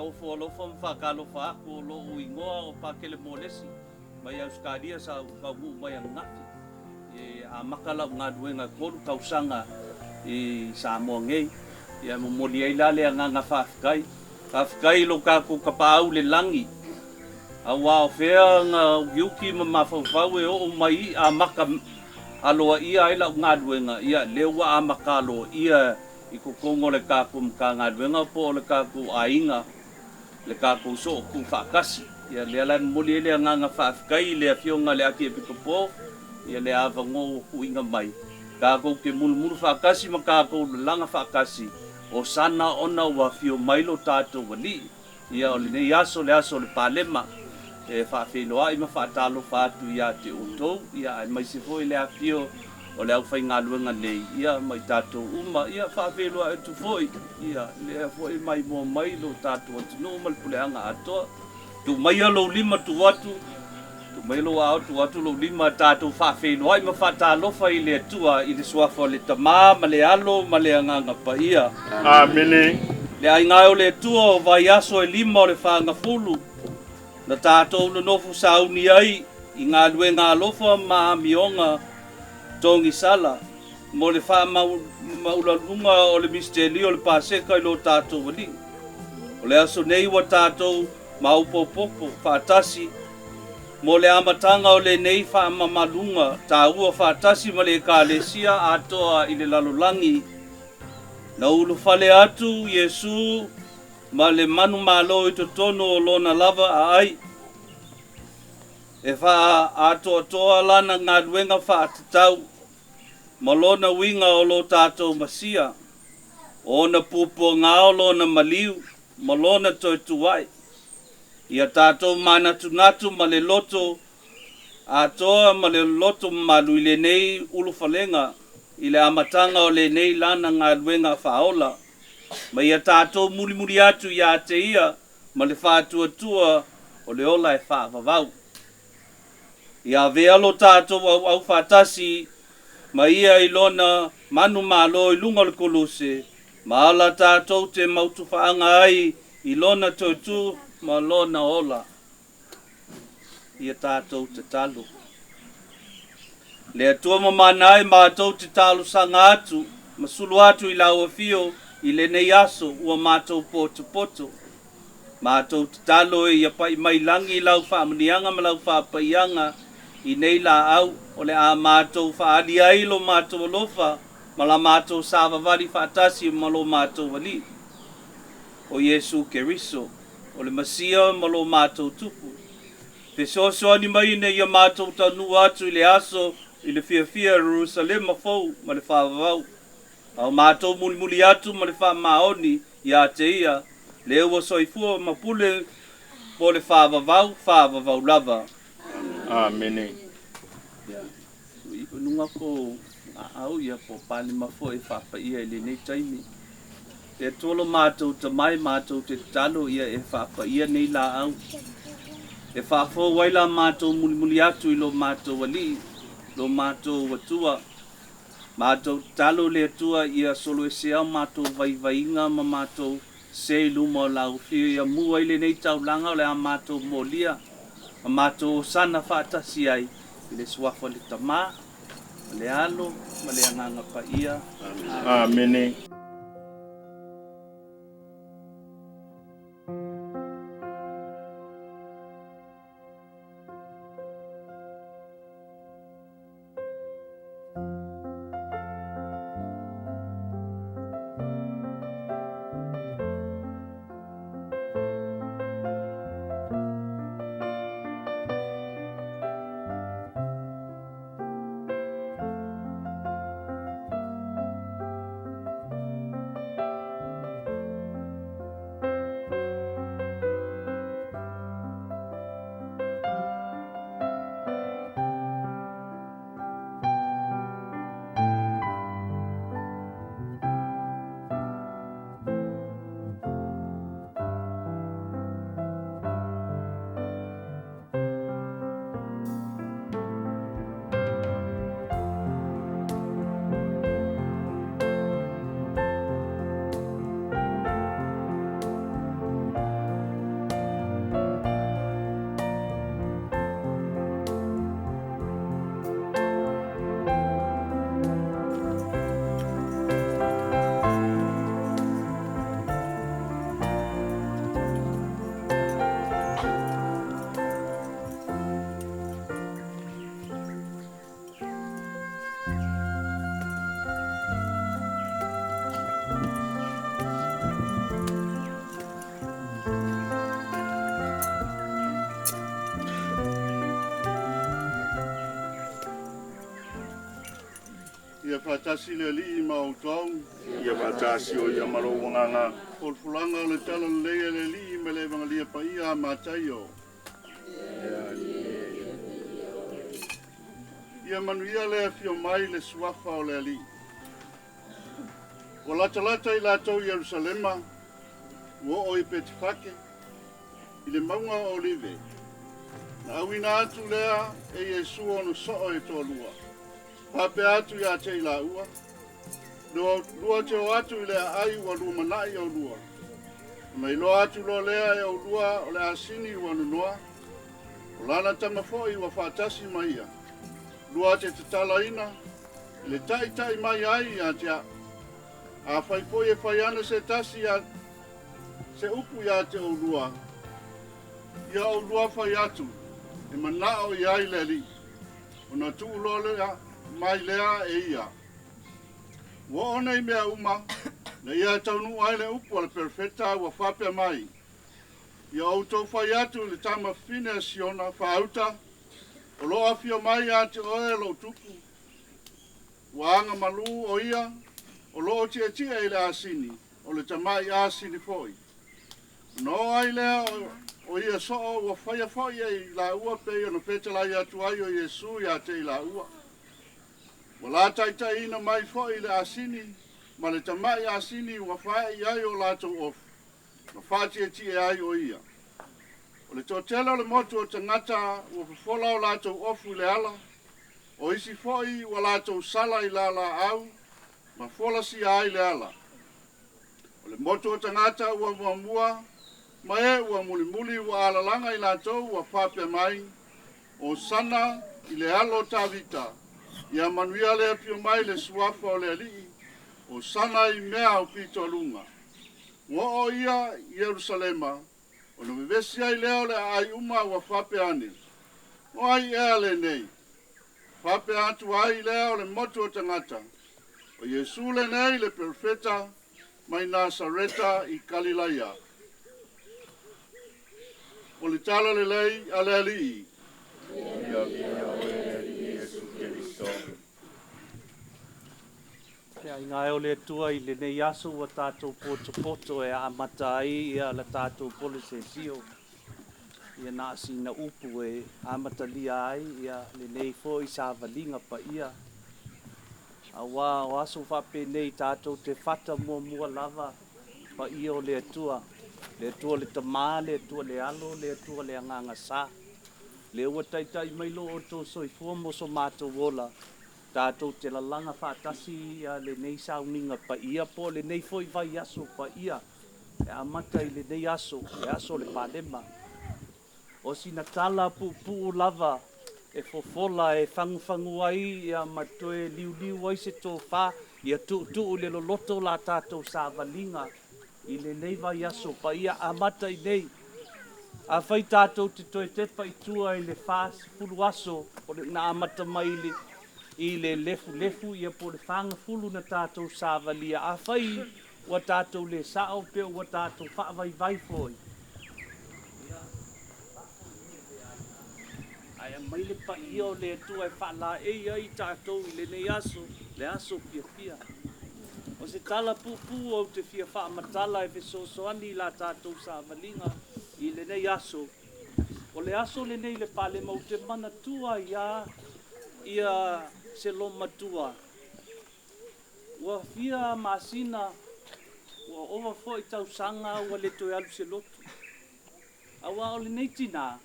ofo alofa ma faatalofa atu o lo'u igoa o Pakele Molesi mai Ausetalia sa ou taunuu mai ananafi e amata la'u galuega e 3 tausaga i Samoa nei. Ia e momoli ai la le agaga faafetai. Faafetai i lo tatou Tapaau i le lagi, auā o fea na utiuti ma mafaufau e oo mai i amata aloaia ai la'u galuega, ia lea ua amata aloaia i totonu o le tatou Matagaluega po o le tatou aiga le tatou sootū faatasi. Ia lea la e momoli ai le agaga faafetai i le Afioga i le Akiepikopo ia le avanoa ua tuuina mai tatou te mulumulu faatasi ma tatou lalaga faatasi Hosana ona ua afio mai lo tatou Alii. Ia o lenei aso le aso o le Palema e faafeiloai ma faatalofa atu ia te outou, ia aemaise foi le afifio o le aufaigaluega nei, ia ma i tatou uma. Ia faafeiloai atu foi, ia lea foi e maimoa mai lo tatou atunuu ma le puleaga atoa. Tuu maia lou lima tuu atu, tuu maia lou aao tuu atu lou lima tatou faafeiloai ma faatalofa i le Atua i le suafa o le Tama ma le Alo ma le Agaga Paia. Amene. Le aiga e o le Atua o vaiaso e 5 o le fagafulu na tatou nonofo sauni ai i galuega alofa ma amioga togisala mo le faamaulaluga o le misitelio o le Paseka i lo tatou Alii. O le aso nei ua tatou maopoopopo faatasi mo le amataga o lenei faamamaluga taua faatasi ma le Ekalesia atoa i le lalolagi. Na ulufale atu Iesu ma le manumalo i totonu o lona lava aai, e faaatoatoa lana galuega faatatau ma lona uiga o lo tatou Masia, o ona puapuaga o lona maliu ma lona toe tu ae. Ia tatou manatunatu ma le loto atoa ma le loto mamalu i lenei ulufalega i le amataga o lenei lana galuega faaola, ma ia tatou mulimuli atu ia te ia ma le faatuatua o le ola e faavavau. Ia avea lo tatou auau faatasi ma ia i lona manumalo i luga o le koluse, ma ala tatou te mautufaaga ai i lona toetū ma lona ola. Ia tatou tatalo. Le Atua mamana e matou te talosaga atu ma sulu atu i lau afio i lenei aso ua matou potopoto. Matou tatalo e ia pai mai lagi lau faamuniaga ma lau faapaiaga i nei laau o le a matou faaali ai lo matou alofa ma la matou savavali faatasi ma lo matou Alii. O Iesu Keriso, o le Masia ma lo matou Tupu. Fesoasoani mai ina ia matou taunuu atu i le aso i le fiafia Ierusalema fou ma le faavavau. A o matou mulimuli atu ma le faamaoni ia te ia, le ua soifua ma pule mo le faavavau, faavavau lava. Amene. Ia, i luga ko aau ia po palima foi e faapaia i lenei taimi. Le Atua lo matou Tama e matou te tatalo ia e faapaia nei laau. E faafou ai la matou mulimuli atu i lo matou Alii, lo matou Atua. Matou tatalo le Atua ia soloesea o matou vaivaiga ma matou se i luma o lau afio ia mu ai lenei taulaga o le a matou molia ma matou osana faatasi ai i le suafa o le Tama, ma le Alo, ma le Agaga Paia. Amene. Ia faatasi le Alii ma outou. Ia faatasi o ia ma lou agaga. Folafolaga o le Tala Lelei a le Alii mai le Evagelia Paia a Mataio. Ia manuia le afio mai le suafa o le Alii. Ua latalata i latou i Ierusalema, ua oo i Petifake, i le mauga o Olive. Na auina atu lea e Iesu ona soo e toalua, faapea atu ia te i laua, Lua te o atu i le aai ua lumanai oulua. Ona iloa atu loa lea e oulua o le asini ua nonoa, o lana tama foi ua faatasi ma ia. Lua te tatalaina i le taitai mai ai ia te au. Afai foi e fai ana se tasi ia se upu ia te oulua, ia oulua fai atu, e manao i ai le Alii, ona tuu loa lea mai lea e ia. Ua oo nei mea uma, na ia taunuu ai le upu a le perofeta ua faapea mai, Ia outou fai atu i le tamafafine a Siona, faauta, o lo o afio mai ia te oe lou tupu, ua agamalu o ia, o lo o tietie i le asini, o le tamai asini foi. Ona oo ai lea o ia soo ua faia foi e i laua pei ona fetalai atu ai o Iesu ia te i laua. Ua la taitaiina mai foi le asini ma le tamai asini ua fae i ai o latou ofu, ma faatietie ai o ia. O le toatele o le motu o tagata ua fofola o latou ofu i le ala, o isi foi ua latou sala i laalaau ma folasia ai le ala. O le motu o tagata ua muamua, ma e ua mulimuli ua alalaga i latou ua faapea mai, Hosana i le alo o Tavita, ia manuia le afio mai le suafa o le Alii, Hosana i mea aupito luga. Ua oo ia i Ierusalema, ona vevesi ai lea o le aai uma ua faapea ane, O ai ea lenei? Faapea atu ai lea o le motu o tagata, o Iesu lenei le perofeta mai Nasareta i Kalilaia. O le tala lelei a le Alii. Ia viia oe le Alii Iesu Keriso. Le aiga e o le Atua i lenei aso ua tatou potopoto e amata ai ia la tatou polosesio. Ia na o sina upu e amatalia ai ia lenei foi savaliga paia. Aua o aso faapenei tatou te fata muamua lava paia o le Atua. Le Atua le Tama, le Atua le Alo, le Atua le Agaga Sa. Lea ua taitai mai lo outou soifua mo so matou ola, tatou te lalaga faatasi ia lenei sauniga paia po o lenei foi vaiaso paia e amata i lenei aso, le aso o le Palema. O sina tala puupuu lava e fofola e fagufagu ai ia ma toe liuliu ai se tofa ia tuutuu i le loloto la tatou savaliga i lenei vaiaso paia amata i nei. Afai tatou te toe tepa i tua i le 40 aso o le na amata mai i le lefulefu ia po o le fagafulu na tatou savalia, afai ua tatou le sao pe ua tatou faavaivai foi, ia ae aumai le paia o le Atua e faalaei ai tatou i lenei aso, le aso fiafia. O se tala puupuu ou te fia faamatala e fesoasoani i la tatou savaliga i lenei aso. O le aso lenei le Palema ou te manatua ai lava ia se lomatua. Ua fia masina, ua ova foi tausaga ua le toe alu se lotu. Aua o lenei tinā,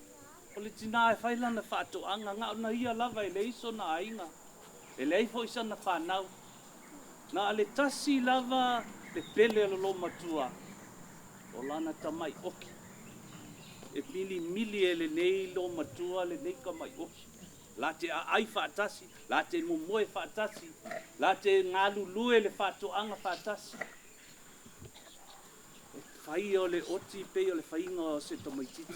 o le tinā e fai lana faatoaga, na ona ia lava e leai sona aiga, e leai foi sana fanau. Na o le tasi lava le pele o le lomatua, o lana tamai oki. E milimili e lenei lomatua lenei tamai oki. La te aai faatasi, la te momoe faatasi, la te galulue le faatoaga faatasi. E fai o le oti pei o le faiga o se tamaitiiti.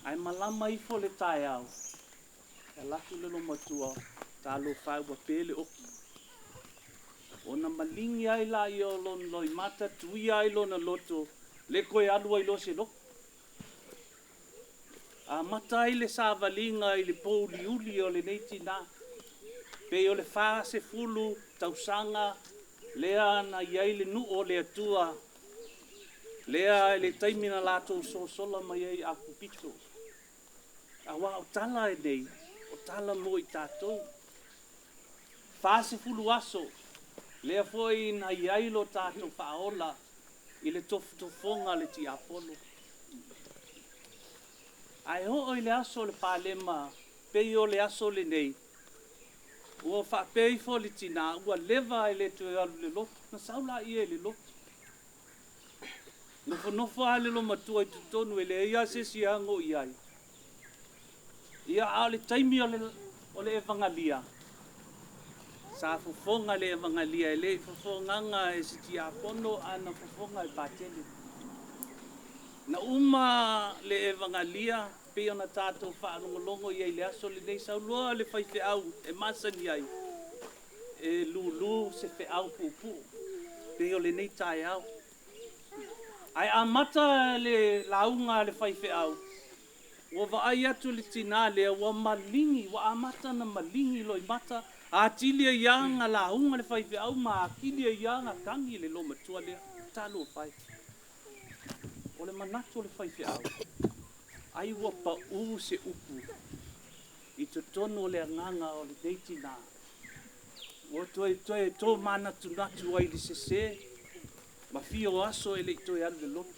Ae malama ifo le taeao, e alu atu le lomatua, talofa e ua pe le oki. Ona maligi ai laia o lona loimata, tuia ai lona loto, le toe alu ai loa se loto. Amata ai le savaliga i le pouliuli o lenei tinā. Pei o le 40 tausaga lea na i ai le nuu o le Atua, lea i le taimi na latou sosola mai ai i Akupito. Aua o tala nei, o tala mo i tatou. 40 aso, lea foi na i ai lo tatou faaola i le tofotofoga a le tiapolo. Ae oo i le aso o le palema, pei o le aso lenei, ua faapea ifo le tina, ua leva e le toe alu i le lotu, na sau laia i le lotu. Nofonofo lava le loomatua i totonu e leai lava se isi e ago i ai. Ia, a o le taimi o le evagalia, sa fofoga le evagalia, e le i fofogaga e se tiakono, ae na fofoga e Patele. Na uma le evagalia, pei ona tatou faalogologo i ai i le aso lenei, sau loa le faifeau e masani ai, e lulu se feau puupuu, pei o lenei taeao. Ae amata le lauga a le faifeau, ua vaai atu le tina lea ua maligi, ua amata ona maligi loimata, atili ai lava ona lauga le faifeau ma atili ai lava ona tagi le loomatua lea. Talofa e. O le manatu o le faifeau, ai ua pau se upu i totonu o le agaga o lenei tina. Ua toe tomanatunatu ai i le sese, ma fia o aso e le i toe alu i le lotu.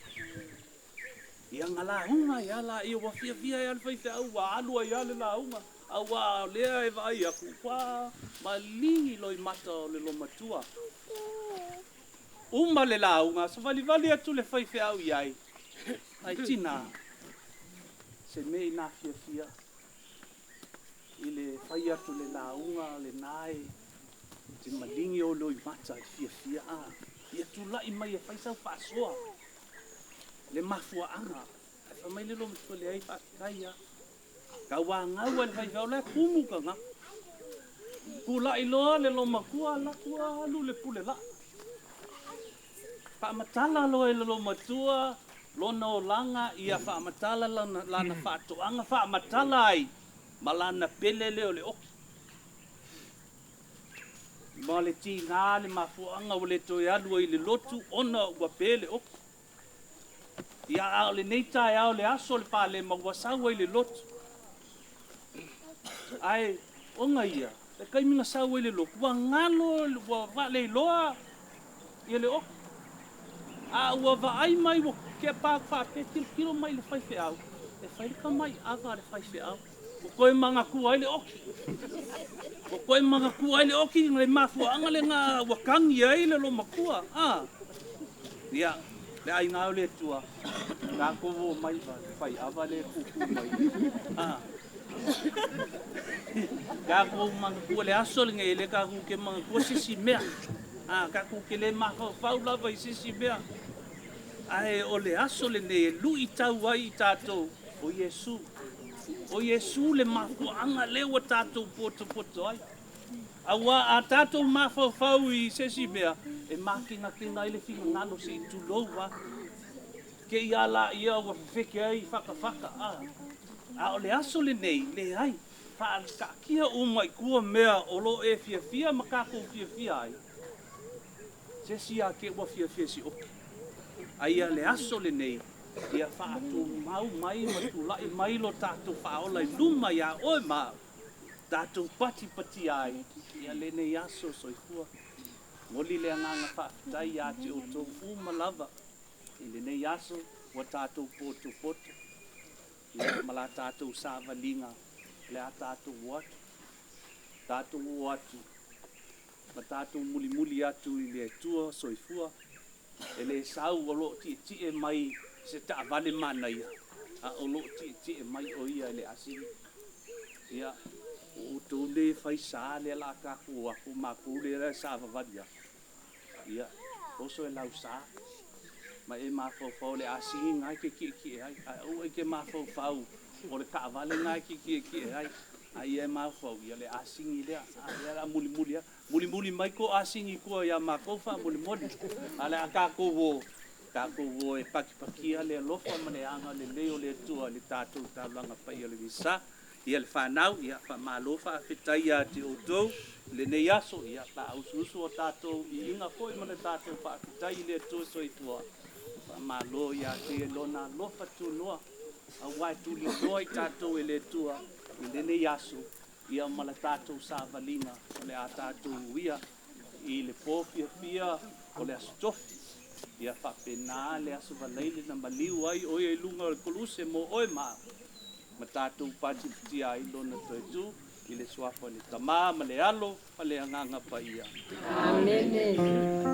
Ia na lauga ai lava laia, ua fiafia ai lava le faifeau, ua alu ai lava le lauga, aua o lea e vaai atu, ua maligi loimata o le loomatua. Uma le lauga, savalivali atu le faifeau i ai, ai tina, se mea ina fiafia i le fai atu le lauga lena e te maligi o loimata e fiafia. Ia tulai mai e fai sau faasoa le mafuaaga. Ae fai mai le loomatua leai faafetai lava. Tauagau ai le faifeau la e tumu tagata. Tulai loa le loomatua alu atu alu le pule laa. Faamatala loa e le loomatua lona olaga, ia faamatala lana faatoaga, faamatala ai ma lana pele lea o le oki. Ma le tina le mafuaaga ua le toe alu ai i le lotu ona ua pe le oki. Ia a o lenei taeao le aso o le palema ua sau ai le lotu. Ae ona ia, le taimi na sau ai le lotu, ua galo, ua faaleiloa ia le oki. A ua vaai mai ua kepa atu faapea, tilotilo mai i le faifeau, e fai le tamai ava a le faifeau. Ua toe manatua ai le oki. Ua toe manatua ai le oki, le mafuaaga lena ua tagi ai le loomatua. Ia, le aiga o le Atua, tatou o mai fai ava le puupuu mai. Tatou manatua le aso lenei, le tatou te manatua se isi mea. Tatou te le mafaufau lava i se isi mea. Ae o le aso lenei e luitau ai i tatou o Iesu. O Iesu le mafuaaga lea ua tatou potopoto ai. Aua a tatou mafaufau i se isi mea, e matinatena ai le finagalo se i tulou lava. Ke ia la ia ua fefeke ai fatafata. A o le aso lenei, leai, faataatia uma i tua mea o lo o e fiafia ma tatou fiafia ai. Se isi a te ua fiafia si oki. Ai le aso lenei, ia faatumau mai ma tulai mai lo tatou faaola i luma ia oe ma tatou patipatia ai ia lenei aso soifua. Moli le agaga faafetai ia te outou uma lava i lenei aso ua tatou potopoto ia ma la tatou savaliga le a tatou o atu. Tatou o atu ma tatou mulimuli atu i le Atua soifua. E le sau o loo tietie mai se taavale manaia, a o loo tietie mai o ia i le asini. Ia, o outou le fai sa lea la tatou atu matou lea sa vavali atu. Ia, oso e lau sa, ma e mafaufau le asini ngai ke tietie ai. Ae aua e te mafaufau o le taavale ngai ke tietie ai. Ai e mafaufau ia le asini lea. A lea la mulimuli atu. Mulimuli mai ko asini kua ia matou faamolemole. A le a tatou o e pakipakia le alofa ma le agalelei o le Atua i le tatou taulaga paia o le misa. Ia le fanau, ia faamalo faafetai ia te outou i lenei aso, ia faausuusu o tatou viiga foi ma le tatou faafetai i le Atua Soifua. Faamalo ia te ia i Lona alofa tunoa, aua e tuliloa i tatou e le Atua i lenei aso, ia ma le tatou savaliga o le a tatou uia i le po fiafia o le Aso Tofi. Ia faapena le Aso Faraile na maliu ai o ia i luga o le koluse mo oe ma au, ma tatou patipatia ai Lona toe tu i le suafa o le Tama ma le Alo ma le Agaga Paia. Amene.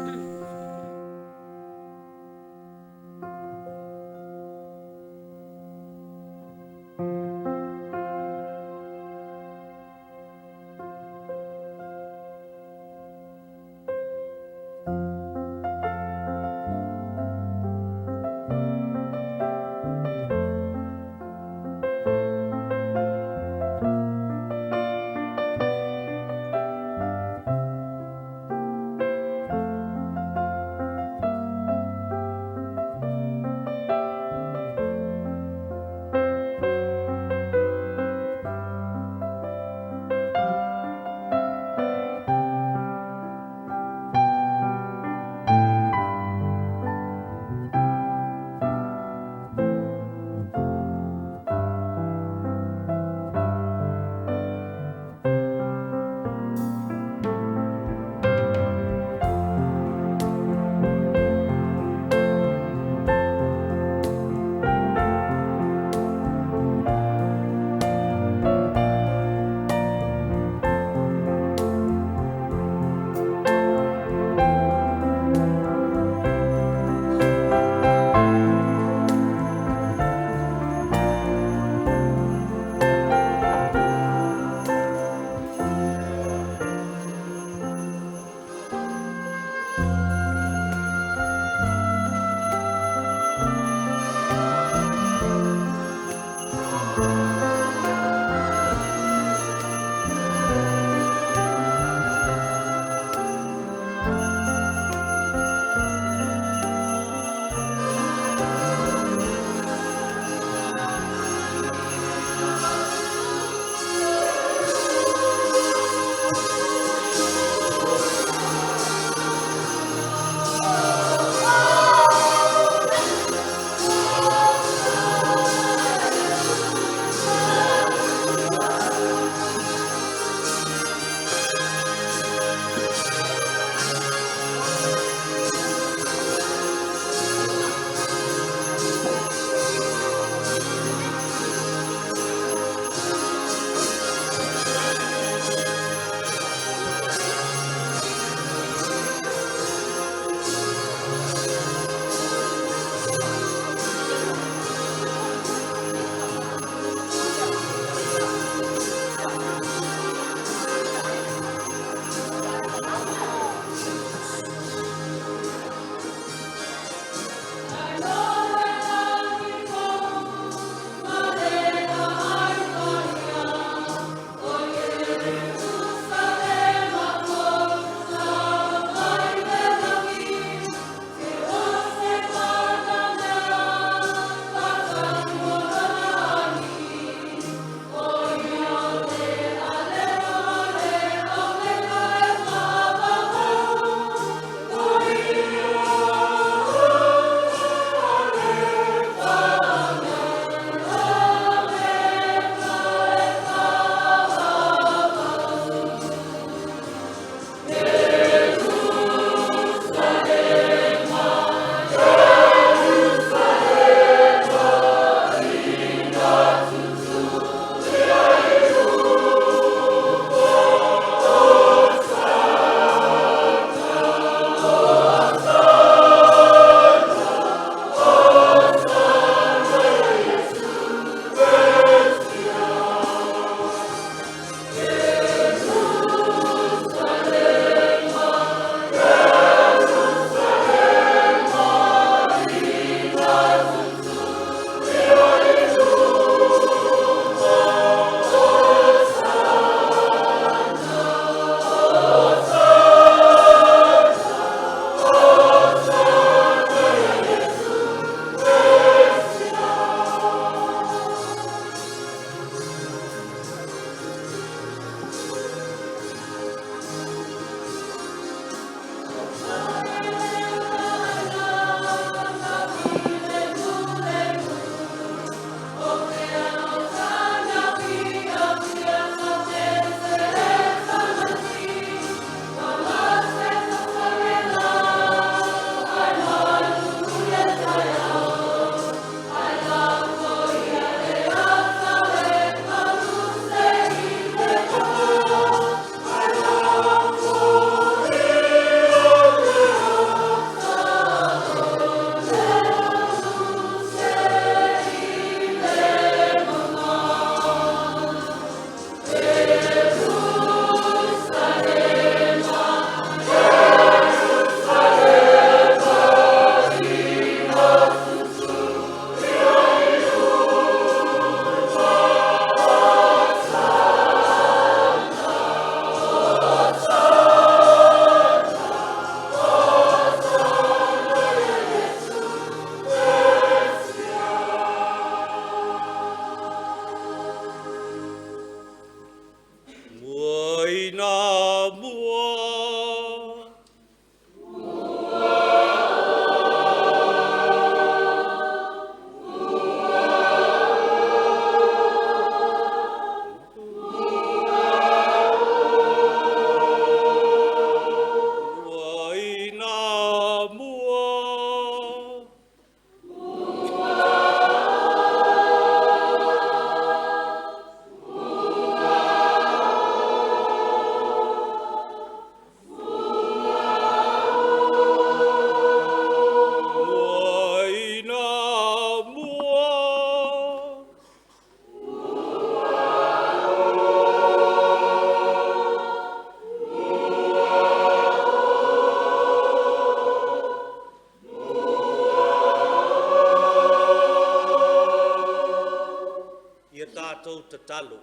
tatou tatalo.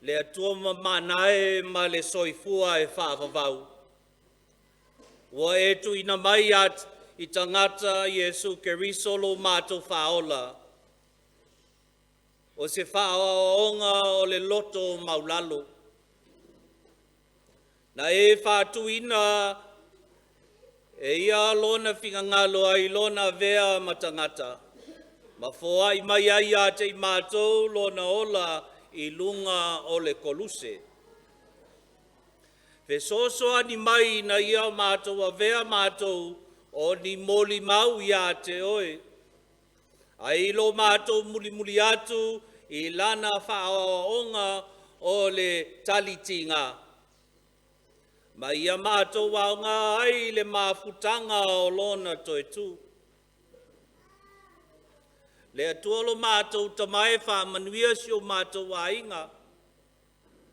Le Atua mamana e ma le soifua e faavavau, ua e tuuina mai i tagata Iesu Keriso lo matou Faaola, o se faaoaoga o le loto maulalo. Na e faatuina e ia lona finagalo ai lona avea ma tagata, ma foai mai ai ia te i matou lona ola i luga o le koluse. Fesoasoani mai ina ia matou avea matou o ni molimau ia te Oe, ae i lo matou mulimuli atu i lana faaoaoga o le talitiga, ma ia matou aoga ai i le mafutaga o lona toe tu. Le Atua lo matou Tama e, faamanuia si o matou aiga,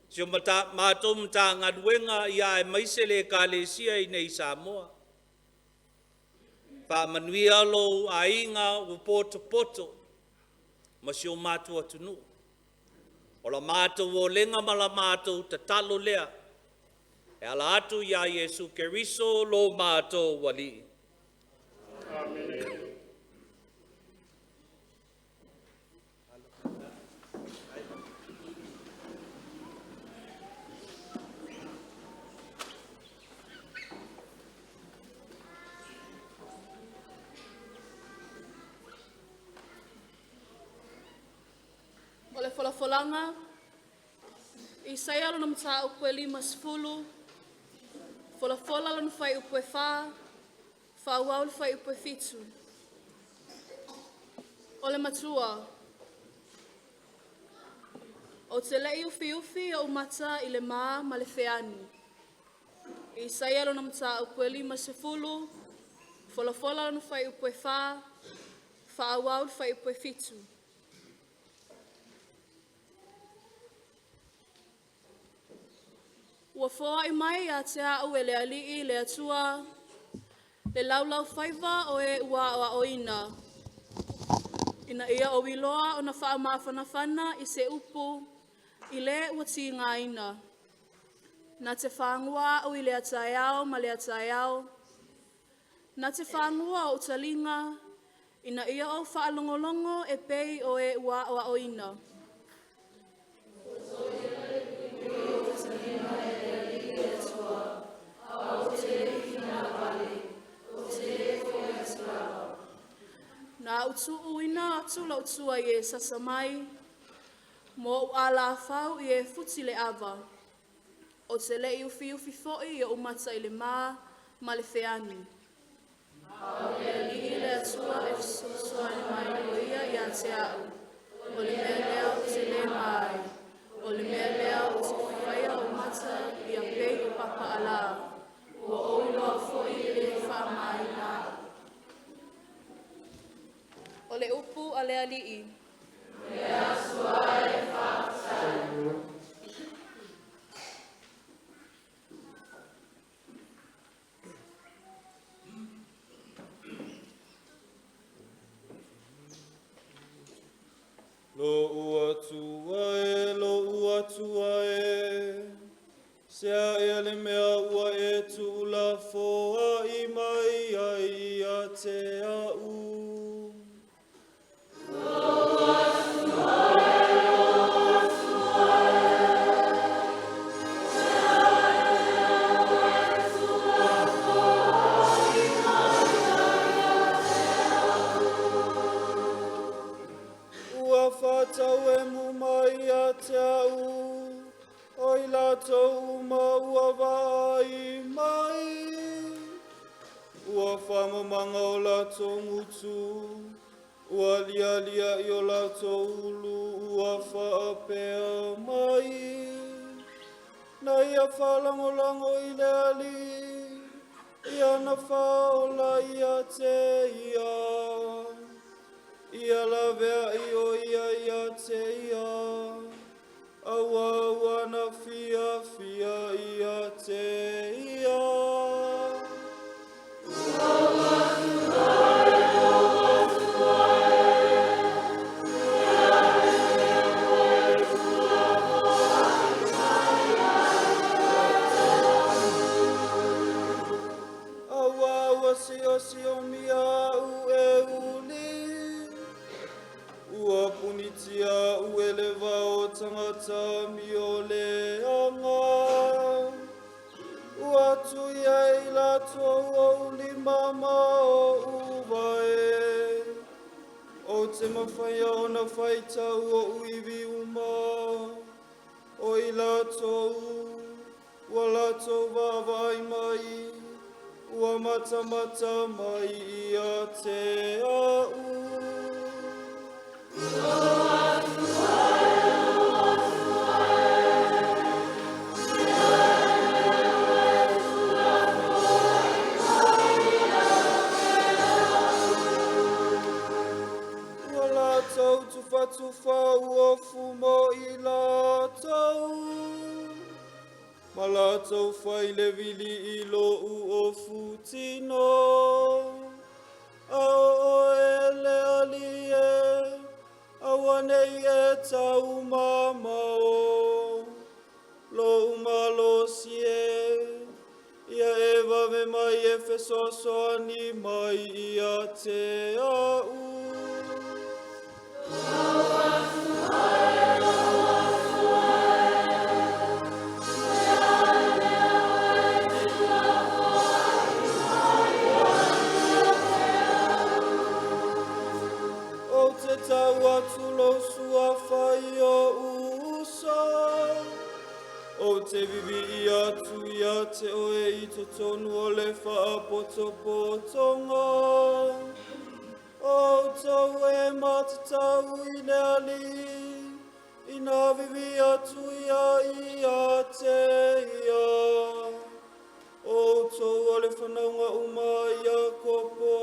si o matou Matagaluega aemaise le Ekalesia inei i Samoa. Faamanuia lou aiga ua potopoto ma si o matou atunuu. O la matou olega ma la matou tatalo lea e ala atu ia Iesu Keriso lo matou Alii. Amene. O le folafolaga, Isaia lona mataupu e 50, folafola lona fuaiupu e 4, faaauau le fuaiupu e 7. O le matua, ou te lei ufiufi ou mata i le ma ma le feani. Isaia lona mataupu e 50, folafola lona fuaiupu e 4, faaauau le fuaiupu e 7. Ua foai mai ia te au e le Alii le Atua, le laulaufaiva o e ua aoaoina, ina ia ou iloa ona faamafanafana i se upu i le ua tigaina. Na te fagua au i le taeao ma le taeao, na te fagua ou taliga, ina ia ou faalogologo e pei o e ua aoaoina. Na ou tuuina atu lou tua i e sasa mai, ma ou alafau i e futi le ava. Ou te lei ufiufi foi o mata i le ma ma le feani. A o le Alii le Atua e fesoasoani mai o ia ia te au. O le mea lea ou te le ma ai. O le mea lea ou te faia o mata ia pei o papaalā. Ua ou iloa foi e le faamaina au. O le upu a le Alii. Lo'u Atua e, lo'u Atua e, se a ea le mea ua e tuulafoai mai ai ia te a'u? Ua faatauemu mai ia te a'u o i latou uma ua vaai mai. Ua faamamaga o latou gutu, ua lialia'i o latou ulu ua faapea mai. Na ia faalagolago i le Alii, ia na faaola ia te ia. Ia laveai o ia ia te ia, aua ua na fiafia ia te ia. Ou te mafaia ona faitau oʻu ivi uma, o i latou ua latou vaavaai mai, ua matamata mai ia te a'u. Ua latou tufatufa uafu mo i latou, ma latou fai le vili i lo'u ofu tino. A o oe le Alii e, aua nei e taumamao, lo'u malosi e, ia e vave mai e fesoasoani mai ia te a'u. Ou te tau atu lou suafa i oʻu uso, ou te vivii atu ia te oe i totonu o le faapotopotoga. Outou e matatau i le Alii, ina vivii atu ia ia te ia. Outou o le fanauga uma a Iakopo,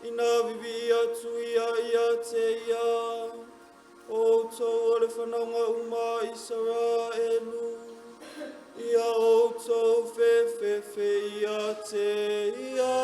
ina vivii atu ia ia te ia. Outou o le fanauga uma a Isaraelu, ia outou fefefe ia te ia.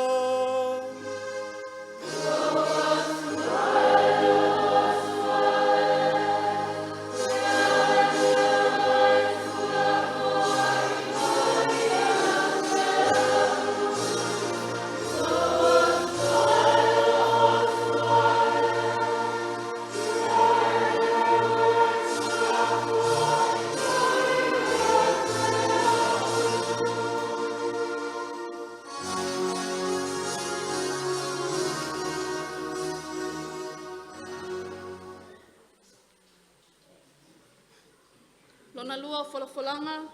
Lona lua o folafolaga,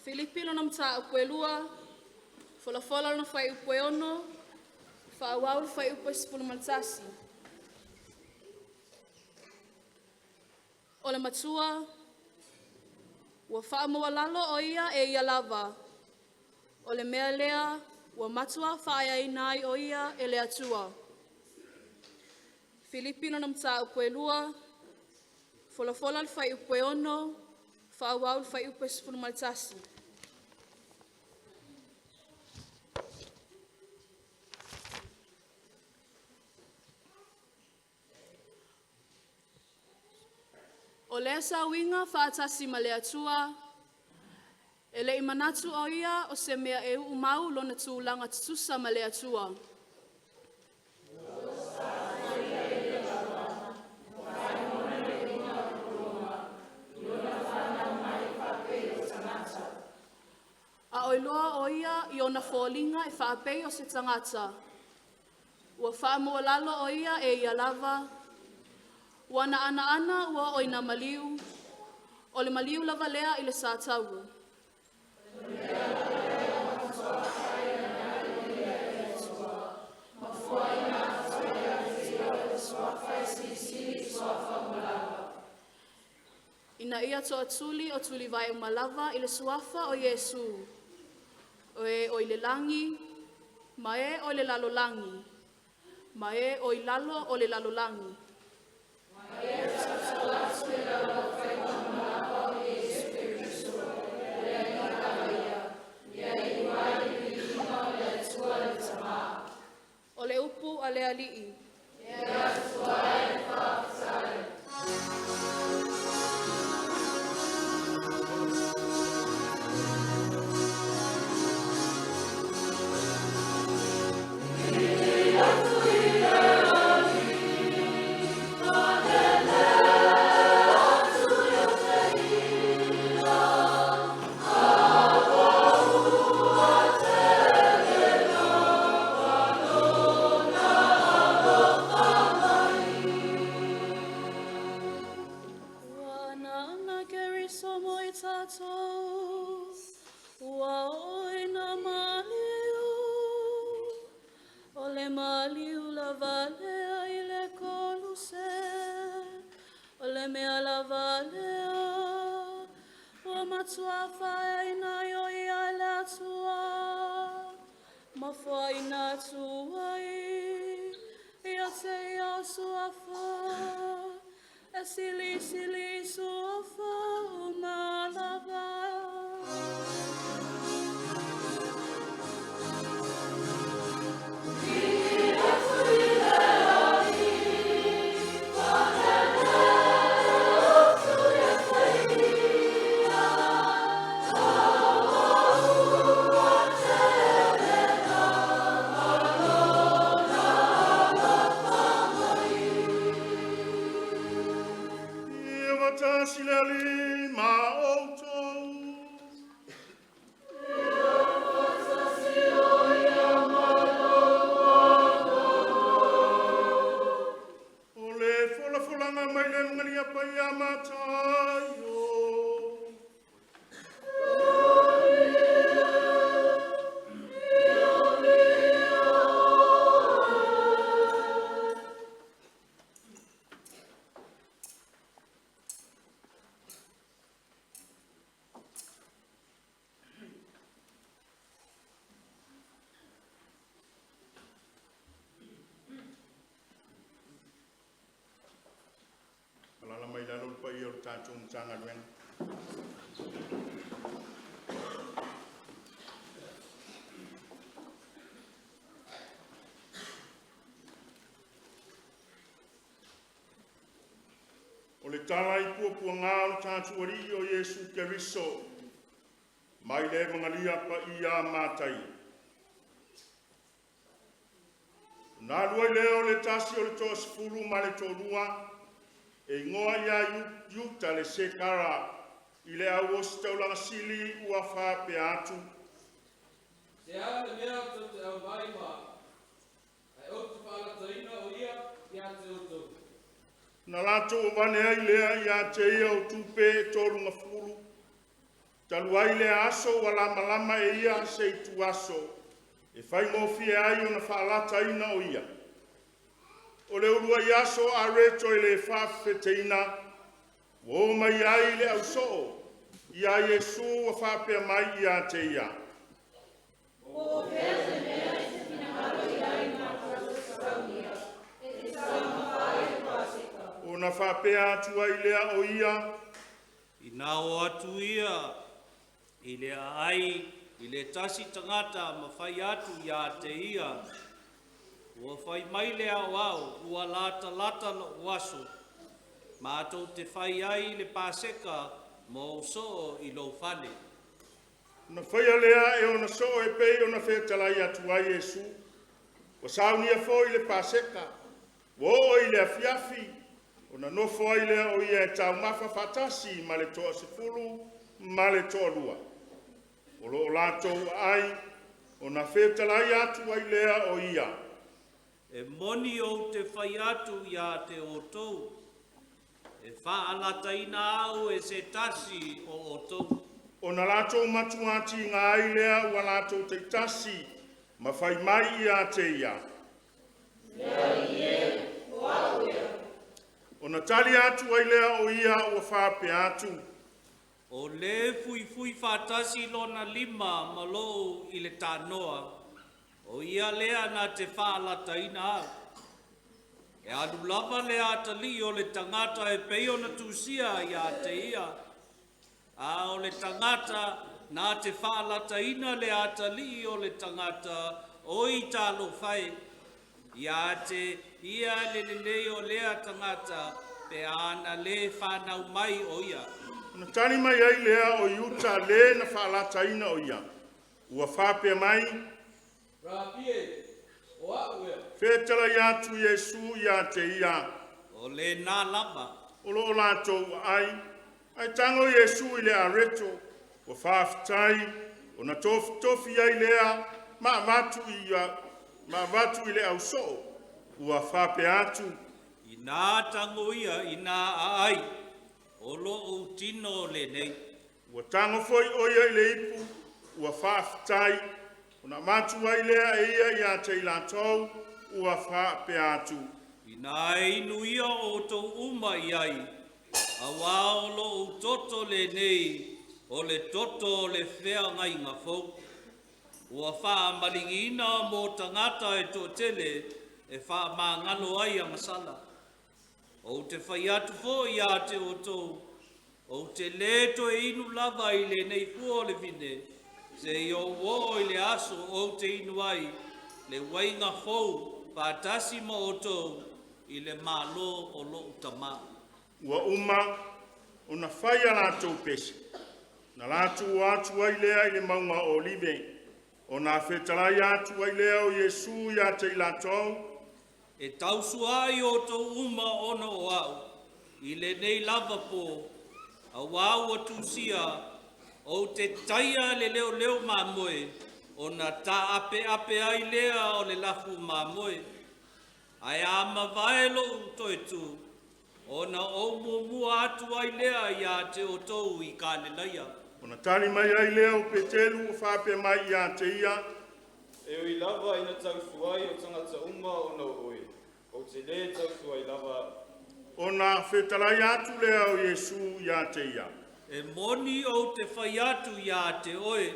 Filipi lona mataupu e 2, folafola lona fuaiupu e 6, faaauau le fuaiupu e 11. O le matua, ua faamaualalo o ia e ia lava. O le mea lea, ua matua faaeaina ai o ia e le Atua. Filipi lona mataupu e 2, folafola le fuaiupu e 6, faaauau le fuaiupu e 11. O lea sauiga faatasi ma le Atua, e le'i manatu o ia o se mea e u'umau lona tulaga tutusa ma le Atua. A oi loa o ia i ona foliga e faapei o se tagata, ua faamaualalo o ia e ia lava, ua na anaana ua oo ina maliu, o le maliu lava lea i le satauro. Ina ia toatuli o tulivae uma lava i le suafa o Iesu, o e o i le lagi, ma e o i le lalolagi, ma e o i lalo o le lalolagi. O le upu a le Alii. le mea lava lea ua matua faaeaina ai o ia e le Atua, ma foaiina atu ai ia te ia o suafa e silisili i suafa uma lava. Ia faatasi le Alii ma outou. O le folafolaga mai le Evagalia Paia a Mataio. Alaala mai lalo le paia o le tatou Matagaluega. O le tala i puapuaga o le tatou Alii o Iesu Keriso, mai le Evagalia Paia a Mataio. Ona alu ai lea o le tasi o le 12 ma le toalua, e igoa ia Iuta le Sekara i le au ositaulaga sili ua faapea atu. Se a le mea tou te aumai ma au, ae ou te faalataina o ia ia te outou? Na latou avane ai lea ia te ia o tupe e 30. Talu ai lea aso ua lamalama e ia se ituaso e faigofie ai ona faalataina o ia. O le uluai aso areto e le faafefeteina, ua o mai ai le ausoo ia Iesu ua faapea mai ia te ia. Ona faapea atu ai lea o ia. Ina o atu ia i le aai i le tasi tagata ma fai atu ia te ia, Ua fai mai le Aoao, ua latalata lo'u aso, matou te fai ai le Paseka mo ou soo i lou fale. Na faia lea e ona soo e pei ona fetalai atu ai Iesu. Ua saunia foi le Paseka, ua oo i le afiafi, ona nofo ai lea o ia e taumafa faatasi ma le 12 ma le toalua. O lo o latou aai, ona fetalai atu ai lea o ia. E moni ou te fai atu ia te outou, e faalataina au e se tasi o outou. Ona latou matuā tiga ai lea ua latou taitasi ma fai mai ia te ia. Ona tali atu ai lea o ia ua faapea atu. O le fuifui faatasi lona lima ma lou i le tanoa, o ia lea na te faalataina au. E alu lava le atalii o le tagata e pei ona tusia ia te ia, a o le tagata na te faalataina le atalii o le tagata, oi talofa e, ia te ia le lelei o lea tagata pe ana le whanau mai o ia. Ona tali mai ai lea o Iuta le na faalataina o ia. Ua faapea mai. Rapi e, o a'u ea? Fetalai atu Iesu ia te ia. O lena lava. O lo o latou aai, ae tago Iesu i le areto, ua faafetai, ona tofitofi ai lea ma avatu i le ausoo, ua faapea atu. Ina tago ia ina aai, o lo'u tino lenei. Ua tago foi o ia i le ipu, ua faafetai, ona avatu ai lea e ia ia te i latou, ua faapea atu. Ina e inu ia outou uma i ai, Auā o loʻu toto lenei o le toto o le feagaiga fou, ua faamaligiina mo tagata e toatele e faamagalo ai agasala. Ou te fai atu foi ia te outou, ou te lē toe inu lava i lenei fua o le vine, seia ou oo i le aso ou te inu ai le uaiga fou faatasi ma outou i le Malo o loʻu Tamā. Ua uma ona fai a latou pese, na latou o atu ai lea i le mauga o Olive, ona fetalai atu ai lea o Iesu ia te i latou. E tausuaʻi outou uma ona o aʻu i lenei lava pō, auā ua tusia, ‘Ou te taia le leoleo mamoe, ona taapeape ai lea o le lafu mamoe.’ Ae a mavae loʻu toe tu, ona ou muamua atu ai lea ia te outou i Kalilaia. Ona tali mai ai lea o Peteru ua faapea mai ia te ia. E ui lava ina tausuai o tagata uma ona o oe, ou te lē tausuai lava au. Ona fetalai atu lea o Iesu ia te ia. E moni ou te fai atu ia te oe,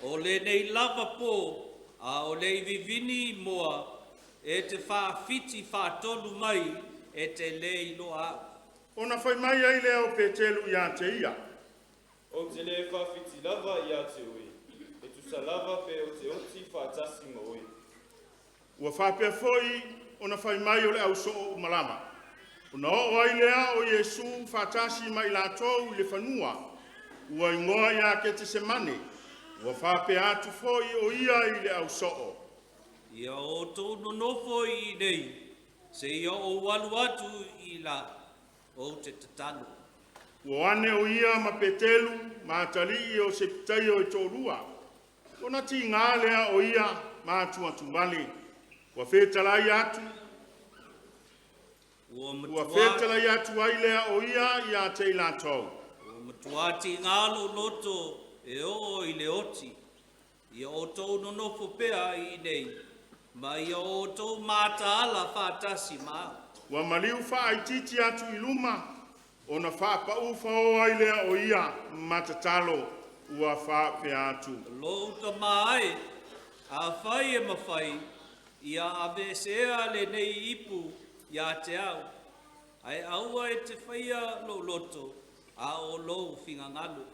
o lenei lava pō, a o le i vivini moa, e te faafiti faatolu mai e te lē iloa aʻu. Ona fai mai ai lea o Peteru ia te ia. Ou te lē faafiti lava ia te oe, e tusa lava pe ou te oti faatasi ma oe. Ua faapea foi ona fai mai o le ausoo uma lava. Ona oo ai lea o Iesu faatasi ma i latou i le fanua ua igoa ia Ketesemane, ua faapea atu foi o ia i le ausoo. Ia outou nonofo i inei, seia ou alu atu i la, ou te tatalo. Ua o ane o ia ma Peteru ma atalii o Sepetaio e toalua. Ona tiga lea o ia ma atuatuvale, ua fetalai atu, Ua ua matua fetalai atu ai lea o ia ia te i latou. Ua matua tigā lou loto e oo i le oti. Ia outou nonofo pea i inei, ma ia outou mataala faatasi ma au. Ua maliu faaitiiti atu i luma, ona faapaū faoa ai lea o ia ma tatalo, ua faapea atu. Loʻu Tamā e, afai e mafai, ia aveesea lenei ipu ia te au, ae aua e te faia lou loto, a o lou finagalo.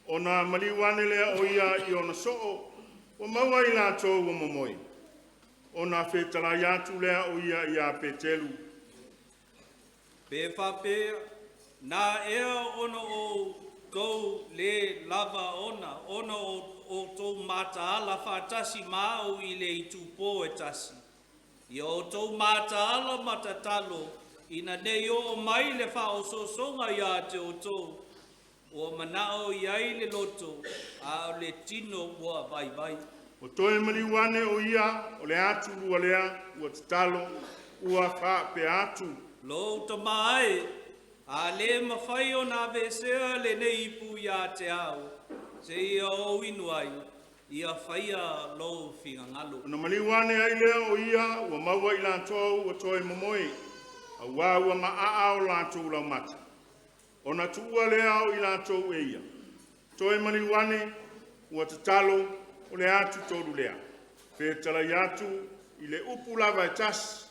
Ona maliu ane lea o ia i ona soo, ua maua i latou ua momoe. Ona fetalai atu lea o ia iā Peteru. Pe faapea na ea ona outou lē lava ona o outou mataala faatasi ma au i le itupō e tasi? Ia outou mataala ma tatalo, ina ne i oo mai le faaosoosoga ia te outou, ua manao i ai le loto, a o le tino ua vaivai. Ua toe maliu ane o ia o le atulua lea, ua tatalo, ua faapea atu. Loʻu Tamā e, a lē mafai ona aveesea lenei ipu ia te au, seia ou inu ai, ia faia lou finagalo. Ona maliu ane ai lea o ia, ua maua i latou ua toe momoe, auā ua maaa o latou laumata. Ona tuua lea o i latou e ia. Toe maliu ane, ua tatalo, o le atutolu lea. Fetalai atu i le upu lava e tasi,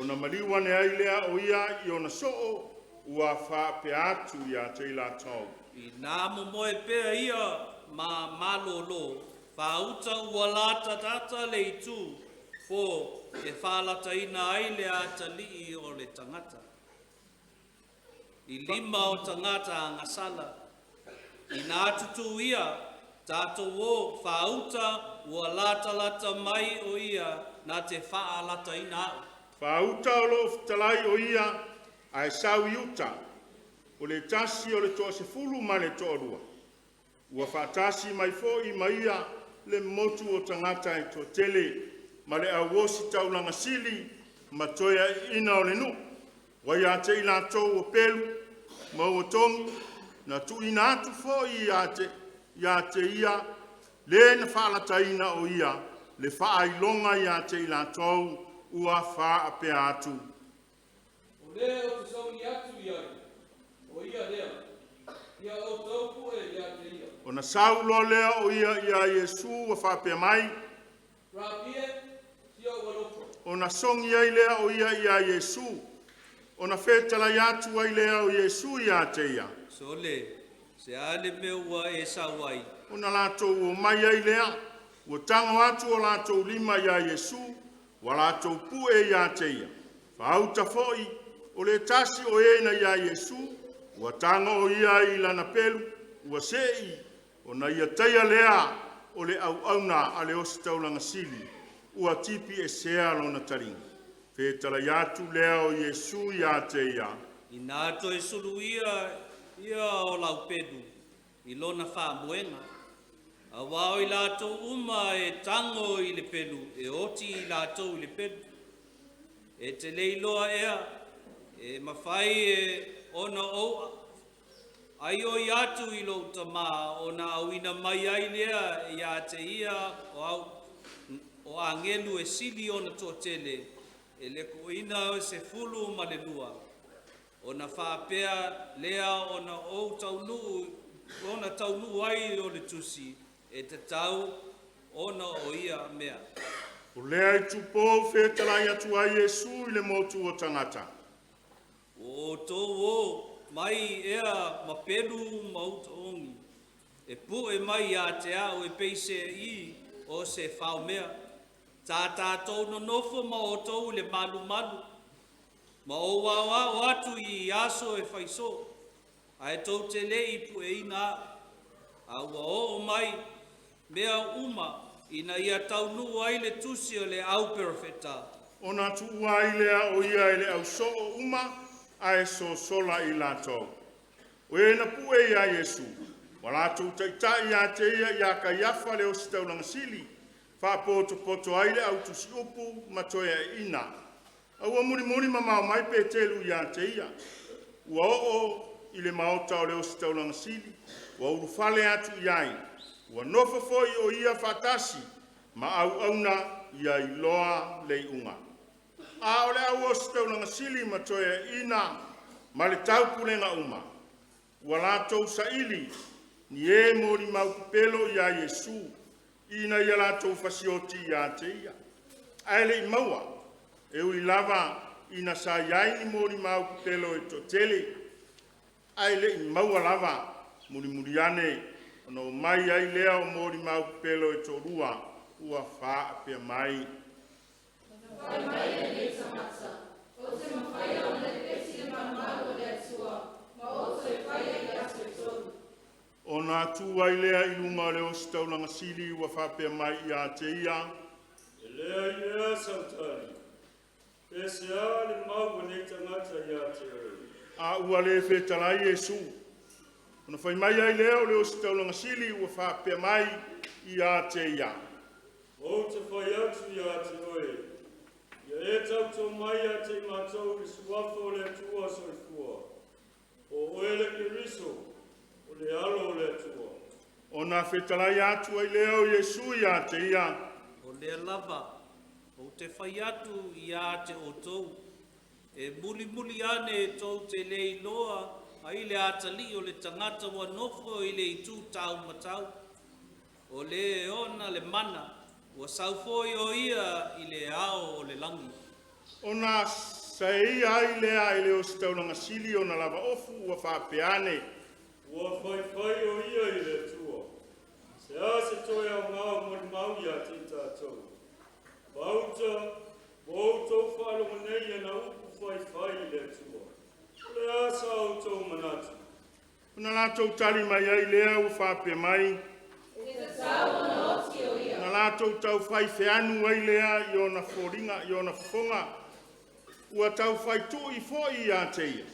ona maliu ane ai lea o ia i ona soo, ua faapea atu ia te i latou. Inā momoe pea ia ma malōlō, faauta ua latalata le itu pō e faalataina ai le atalii o le tagata i lima o tagata agasala. Inā tutū ia, tatou o, faauta ua latalata mai o ia na te faalataina aʻu. Faauta o loo fetalai o ia ae sau i uta, o le tasi o le 12 ma le toalua. Ua faatasi mai foi ma ia le motu o tagata e toatele, ma le au ositaulaga sili ma toeaiina o le nuu, ua ia te i latou ua pelu ma ua togi, na tuuina atu foi ia te ia le na faalataina o ia le faailoga ia te i latou, ua faapea atu. O lē ou te sogi atu i ai, o ia lea, ia outou pu'e ia te ia. Ona sau loa lea o ia iā Iesu ua faapea mai, Rapi e, si o'u alofa. Ona sogi ai lea o ia iā Iesu, ona fetalai atu ai lea o Iesu iā te ia. Sole, se a le mea ua e sau ai? Ona latou omai ai lea, ua tago atu o latou lima iā Iesu, ua latou pu'e iā te ia. Faauta foi, o le tasi o e na iā Iesu, ua tago o ia i lana pelu, ua se'i, ona ia taia lea o le auauna a le ositaulaga sili, ua tipiesea lona taliga. Fetalai atu lea o Iesu iā te ia. Inā toe suluia ia o lau pelu i lona faamoega, auā o i latou uma e tago i le pelu, e oti i latou i le pelu. E te le iloa ea, e mafai e ona ou aioi atu i lou Tamā ona auina mai ai lea iā te ia o au o agelu e sili ona toatele e le koina o 12, ona faapea lea ona ou taunuu ona taunuu ai o le tusi e tatau ona o ia mea. O lea itupou fetalai atu ai Iesu i le motu o tagata. Ua outou o mai ea ma pelu ma uta ogi, e pu'e mai ia te a'u e peiseai o se faomea. Sa tatou nonofo ma outou i le malumalu, ma ou aoao atu i aso e faisō, ae tou te lē i pu'eina a'u. A ua oo mai mea uma ina ia taunuu ai le tusi o le au perofeta. Ona tuua ai lea o ia e le ausoo uma ae sosola i latou. O e na pu'e iā Iesu, ua latou taita'i ia te ia iā Kaiafa le ositaulaga sili, faapotopoto ai le au tusiupu ma toeaina. A ua mulimuli mamao mai Petelu iā te ia. Ua oo i le maota o le ositaulaga sili, ua ulufale atu i ai, ua nofo foi o ia faatasi ma auauna ia iloa le iuga. A o le au ositaulaga sili ma toeaina ma le taupulega uma, ua latou saili ni e molimau pepelo iā Iesu, ina ia latou fasioti ia te ia. Ae le i maua, e ui lava ina sa i ai ni molimau pepelo e toatele, ae le i maua lava. Mulimuli ane, ona omai ai lea o molimau pepelo e toalua, ua faapea mai. Ona tu ai lea i luga o le ositaulaga sili ua faapea mai ia te ia. E leai ea sau tali, pe se a le mau a nei tagata ia te oe? A ua le fetalai Iesu. Ona fai mai ai lea o le ositaulaga sili ua faapea mai ia te ia. Ou te fai atu ia te oe, ia e tautō mai ia te i matou i le suafa o le Atua soifua. O oe le Keriso, o le alo o le Atua. Ona fetalai atu ai lea o Iesu ia te ia. O lea lava, ou te fai atu ia te outou, e mulimuli ane tou te le iloa ai le atalii o le tagata ua nofo i le itu taumatau, o le e ona le mana, ua sau foi o ia i le ao o le lagi. Ona saeia ai lea e le ositaulaga sili ona lava ofu ua faapea ane. Ua faifai o ia i le Atua. Se a se toe aogā o molimau ia te i tatou. Pauta, ua outou faalogo nei i ana upu faifai i le Atua. O le a sa outou manatu? Ona latou tali mai ai lea ua faapea mai. Ona latou taufai feanu ai lea i ona foliga i ona fofoga, ua taufai tu'i foi ia te ia.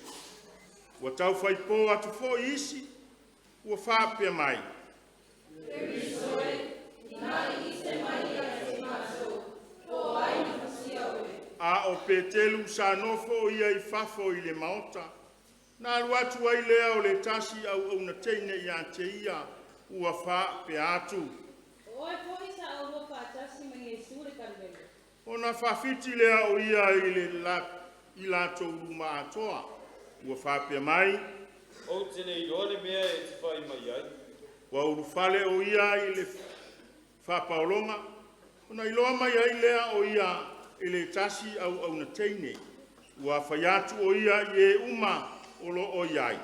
Ua taufai pō atu foi isi, ua faapea mai. A o Petelu sa nofo o ia i fafo i le maota. Na alu atu ai lea o le tasi auauna teine ia te ia, ua faapea atu. O oe foi sa aunoa faatasi ma Iesu le Kalileo. Ona faafiti lea o ia i le la, i latou luma atoa, ua faapea mai. Ou te le iloa le mea e te fai mai ai. Ua ulufale o ia i le faapaologa, ona iloa mai ai lea o ia e le tasi auauna teine. Ua fai atu o ia i e uma o lo o i ai.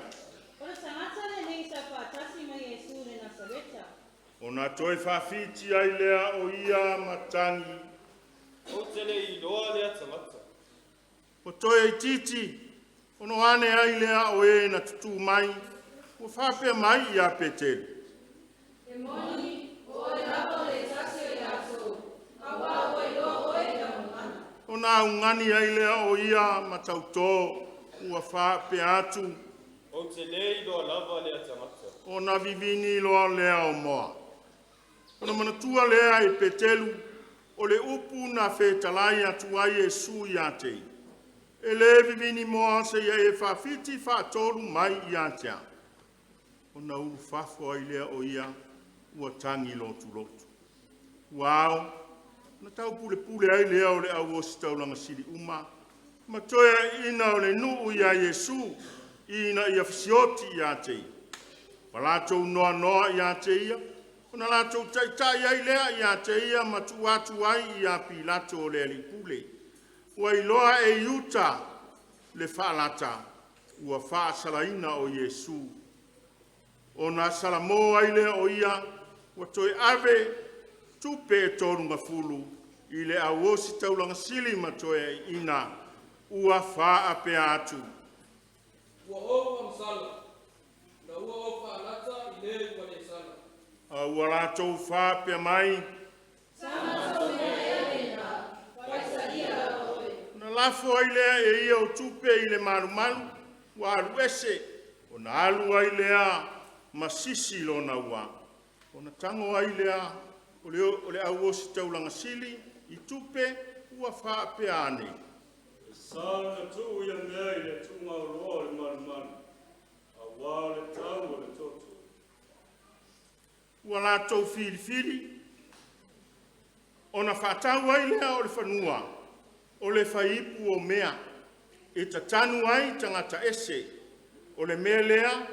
O le tagata lenei sa faatasi ma Iesu le Nasareta. Ona toe faafiti ai lea o ia ma tagi. Ou te le i iloa lea tagata. Ua toe itiiti, ona o ane ai lea o e na tutū mai, ua faapea mai ia Petelu. E moni, o oe lava o le tasi o i latou, auā ua iloa oe i lau gagana. Ona augani ai lea o ia ma tautō, ua faapea atu. Ou te le iloa lava lea tagata. Ona vivini loa lea o moa. Ona manatua lea e Petelu o le upu na fetalai atu ai Iesu ia te ia, E le vivini moa seia e faafiti faatolu mai ia te au. Ona ulufafo ai lea o ia ua tagi lotulotu. Ua ao, ona taupulepule ai lea o le au ositaulaga sili uma, ma toeaiina o le nuu iā Iesu, ina ia fesioti ia te ia. Ua latou noanoa ia te ia, ona latou taitai ai lea ia te ia ma tuu atu ai ia Pilato o le alii pule. Ua iloa e Iuta le faalata ua faasalaina o Iesu. Ona salamo ai lea o ia ua toe ave tupe e 30 i le au ositaulaga sili ma toeaiina ua faapea atu. Ua ou agasala, ina ua ou faalata i le ua le sala. A ua latou faapea mai. Sa matou mea ea lena, faisalia lava oe. Ona lafo ai lea e ia o tupe i le malumalu, ua alu ese, ona alu ai lea ma sisi lona ua. Ona tago ai lea o le, o le au ositaulaga sili i tupe ua faapea ane. E sa ona tuu ia mea i le tuugaoloa o le malumalu, auā o le tau o le toto. Ua latou filifili, ona faatau ai lea o le fanua o le faiipu o mea, e tatanu ai tagata ese. O le mea lea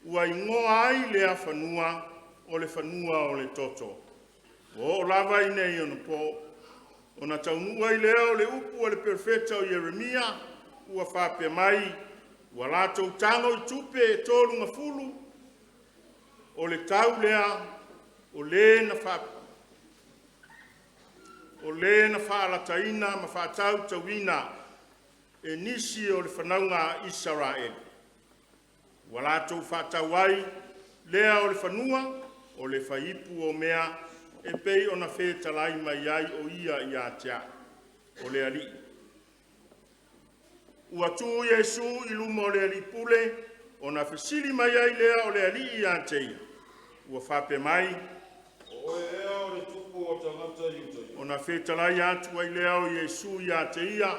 ua igoa ai lea fanua o le fanua o le toto. Ua oo lava ina i ona po, ona taunuu ai lea o le upu a le perofeta o Ieremia ua faapea mai, ua latou tago i tupe e 30 o le tau lea o le na faa o le na faalataina ma faatautauina e nisi o le fanauga a Isaraelu. Ua latou faatau ai lea o le fanua o le faiipu o mea e pei ona fetalai mai ai o ia ia te a'u o le Alii. Ua tu Iesu i luma o le alii pule, ona fesili mai ai lea o le alii ia te ia, ua faapea mai. O oe ea o le tupu o tagata Iutaia? Ona fetalai atu ai lea o Iesu ia te ia.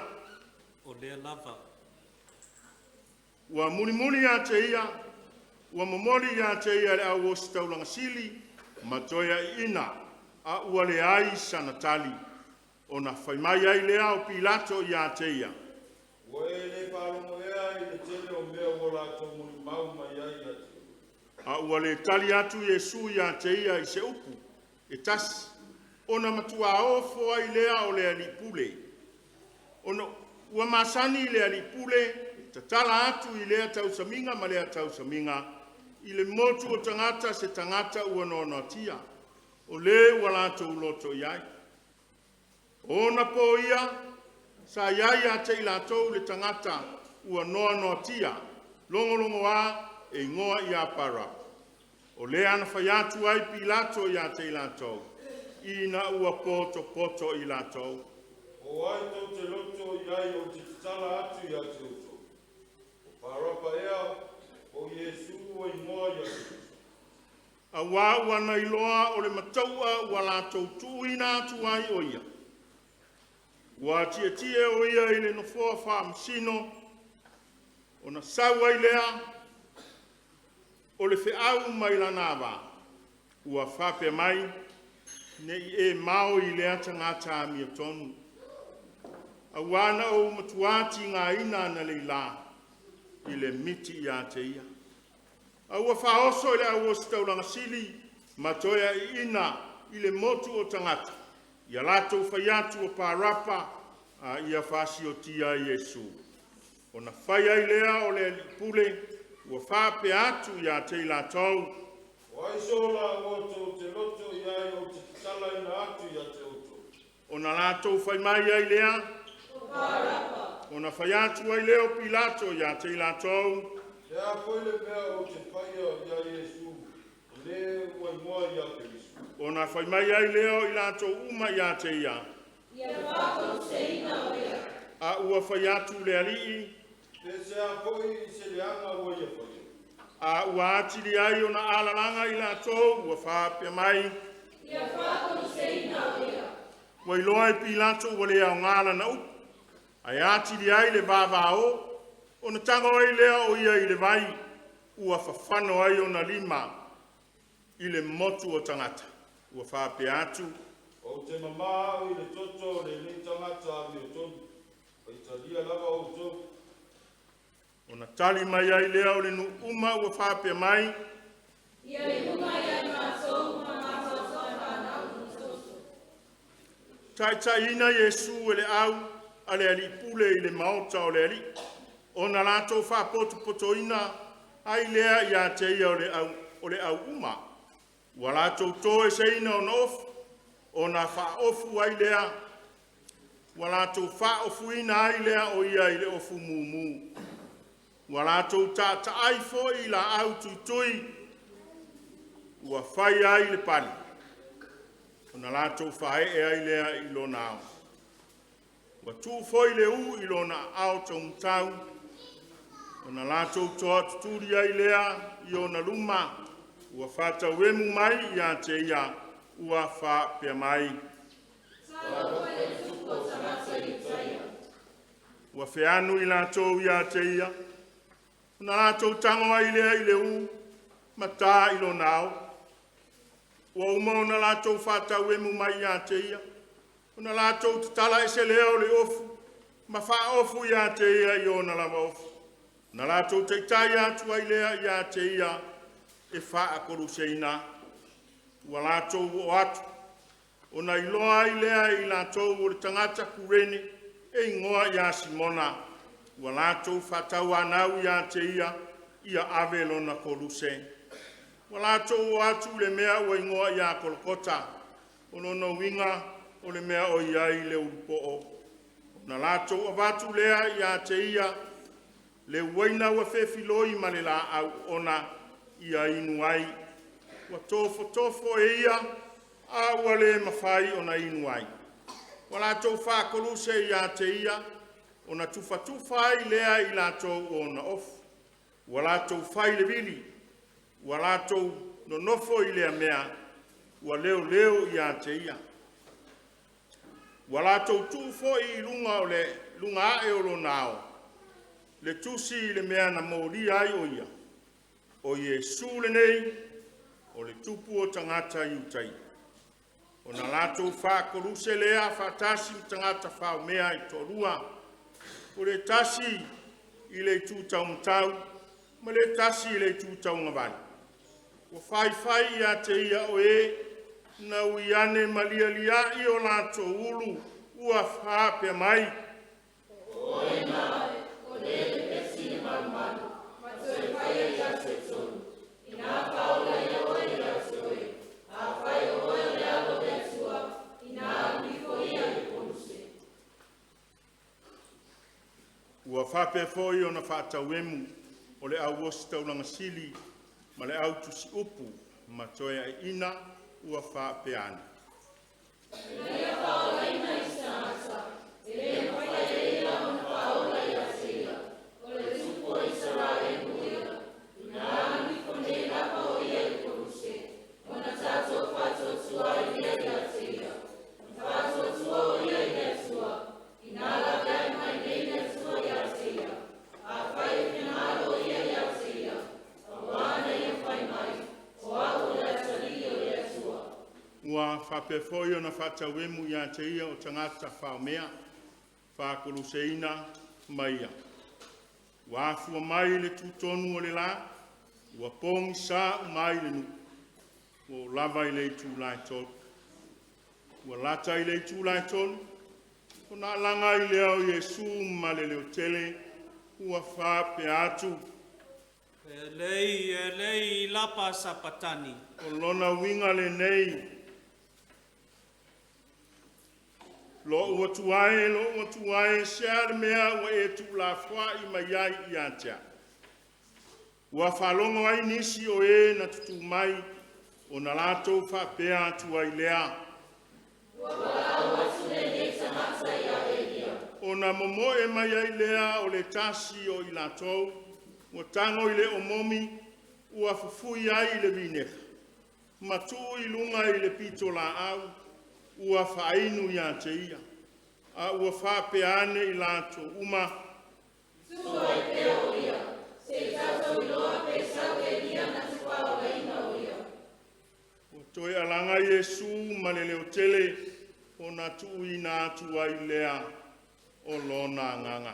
O lea lava. Ua mulimuli ia te ia, ua momoli ia te ia le au ositaulaga sili ma toeaiina, a ua leai sana tali. Ona fai mai ai lea o Pilato ia te ia. Ua e le faalogo ea i le tele o mea ua latou molimau mai ai ia te oe? A ua le tali atu Iesu ia te ia i se upu e tasi, ona matuā ofo ai lea o le alii pule. Ona ua masani le alii pule e tatala atu i lea tausamiga ma lea tausamiga i le motu o tagata se tagata ua noanoatia, o le ua latou loto i ai. O ona po ia, sa i ai ia te i latou le tagata ua noanoatia, logologoā e igoa ia Parapa. O lea na fai atu ai Pilato ia te i latou, ina ua potopoto i latou. O ai tou te loto i ai ou te tatala atu ia te outou? O Parapa ea, po o Iesu ua igoa ia Keriso? Auā ua na iloa o le matau'a ua latou tuuina atu ai o ia. Ua tietie o ia i le nofoa faamasino, ona sau ai lea o le feau mai lana ava, ua faapea mai, Ne i e mao i lea tagata amiotonu, auā na ou matuā tigaina analeila i le miti ia te ia. A ua faaoso i le au ositaulaga sili ma toe aiina i le motu o tagata, ia latou fai atu o Parapa a ia faasiotia ai Iesu. Ona fai ai lea o le alii pule ua faapea atu ia te i latou, O ai sola ua outou te loto i ai ou te tatalaina atu ia te outou? Ona latou fai mai ai lea, Ona fai atu ai lea o Pilato ia te i latou, Se a foi le mea ou te faia ia Iesu, o le ua igoa ia Keriso? Ona fai mai ai lea o i latou uma ia te ia, A ua fai atu le alii, Pe se a foi se leaga ua ia faia? A ua atili ai ona alalaga i latou ua faapea mai, Ua iloa e Pilato ua le aoga lana upu, ae atili ai le vavao, ona tago ai lea o ia i le vai, ua fafano ai ona lima i le motu o tagata. Ua faapea atu, Ou te mamā au i le toto o lenei tagata amiotonu. Faitalia lava outou. Ona tali mai ai lea o le nuu uma ua faapea mai, Taitaiina Iesu e le au a le alii pule i le maota o le alii, ona latou faapotopotoina ai lea ia te ia o le au uma. Ua latou toeseina ona ofu, ona faaofu ai lea, ua latou faaofuina ai lea o ia i le ofu mumu. Ua latou taataai foi i laau tuitui, ua fai ai le pale, ona latou faaee ai lea i lona ao. Ua tuu foi le ū i lona aao taumatau, ona latou toatutuli ai lea i ona luma, ua faatauemu mai ia te ia, ua faapea mai, Ua feanu i latou ia te ia, ona latou tago ai lea i le ū, ma ta i lona ao. Ua uma ona latou faatauemu mai ia te ia, ona latou tatala ese lea o le ofu, ma faaofu ia te ia i ona lava ofu. Na latou taitai atu ai lea ia te ia e faakoluseina. Ua latou oo atu, ona iloa ai lea e i latou o le tagata Kurene e igoa ia Simona, ua latou faatauanau ia te ia, ia ave lona koluse. Ua latou oo atu i le mea ua igoa ia Kolokota, o lona uiga o le mea o i ai le ulupoo. Na latou avatu lea ia te ia le uaina ua fefiloi ma le laau oona ia inu ai. Ua tofotofo e ia, a ua le mafai ona inu ai. Ua latou faakoluse ia te ia, ona tufatufa ai lea i latou o ona ofu. Ua latou fai le vili, ua latou nonofo i lea mea, ua leoleo ia te ia. Ua latou tuu foi i luga o le luga ae o lona ao le tusi i le mea na molia ai o ia, o Iesu lenei, o le Tupu o tagata Iutaia. Ona latou faakoluse lea faatasi ma tagata faomea e toalua, o le tasi i le itu taumatau, ma le tasi i le itu tauagavale. Ua faifai ia te ia o e na ui ane ma lialiai o latou ulu ua faapea mai, Ua faapea foi ona faatauemu o le au ositaulaga sili ma le au tusiupu ma toe aiina ua faapea ane, Ua faapea foi ona faatauemu ia te ia o tagata faomea, faakoluseina ma ia. Ua afua mai le tutonu o le la, Ua pogisā uma ai le nuu, ua oo lava i le itula e 3. Ua lata i le itula e 3, ona alaga ai lea o Iesu ma le leotele, ua faapea atu, Elei, Elei, lapa sapatani. O lona uiga lenei, Lo'u Atua e, lo'u Atua e, se a le mea ua e tuulafoai mai ai ia te a'u? Ua faalogo ai nisi o e na tutū mai, ona latou faapea atu ai lea, Ona momoe mai ai lea o le tasi o i latou, ua tago i le omomi, ua fufui ai i le vineka, ma tuu i luga i le pitolaau, ua faainu ia te ia. A ua faapea ane i latou uma, Ua toe alaga Iesu ma le leotele, ona tuuina atu ai lea o lona agaga.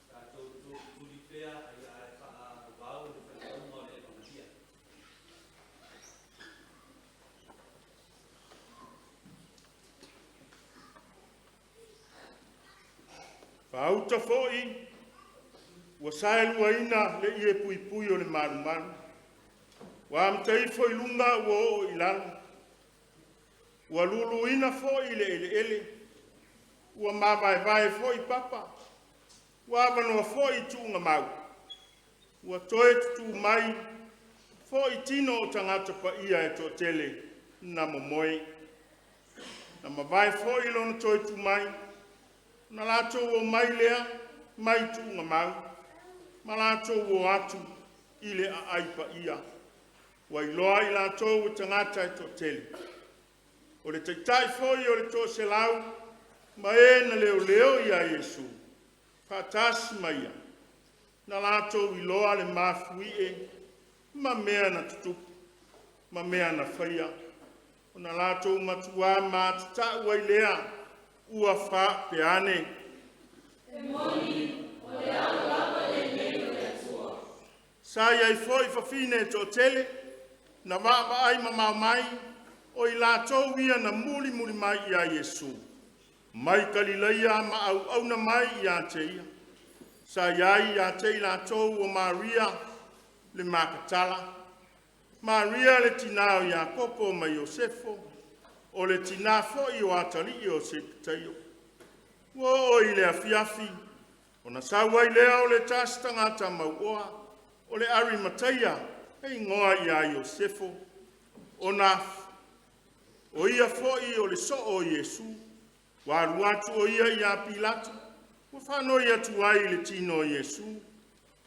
Tatou tuli pea ae faaauau le faitauga o le Evangeli. Faauta foi, ua saeluaina le ie puipui o le malumalu. Ua amata ifo i luga ua oo i lalo. Ua luluina foi le eleele, ua mavaevae foi papa, ua avanoa foi tuugamau. Ua toe tutū mai foi tino o tagata paia e toatele na momoe. Na mavae foi lona toe tu mai, ona latou omai lea mai tuugamau, ma latou o atu i le aai paia. Ua iloa i latou e tagata e toatele. O le taitai foi o le toaselau ma e na leoleo iā Iesu, faatasi ma ia, na latou iloa le mafuie ma mea na tutupu, ma mea na faia, ona latou matuā matatau ai lea, ua faapea ane, Sa i ai foi fafine e toatele na vaavaai mamao mai, o i latou ia na mulimuli mai ia Iesu, mai Galilaia ma auauna mai ia te ia. Sa i ai ia te i latou o Maria le Makatala, Maria le tina o Iakopo ma Iosefo, o le tina foi o atalii o Sepeteio. Ua oo i le afiafi, ona sau ai lea o le tasi tagata mauoa, o le Arimateia, e igoa ia Iosefu, ona o ia foi o le soo o Iesu. Ua alu atu o ia ia Pilato, ua faanoi atu ai i le tino o Iesu.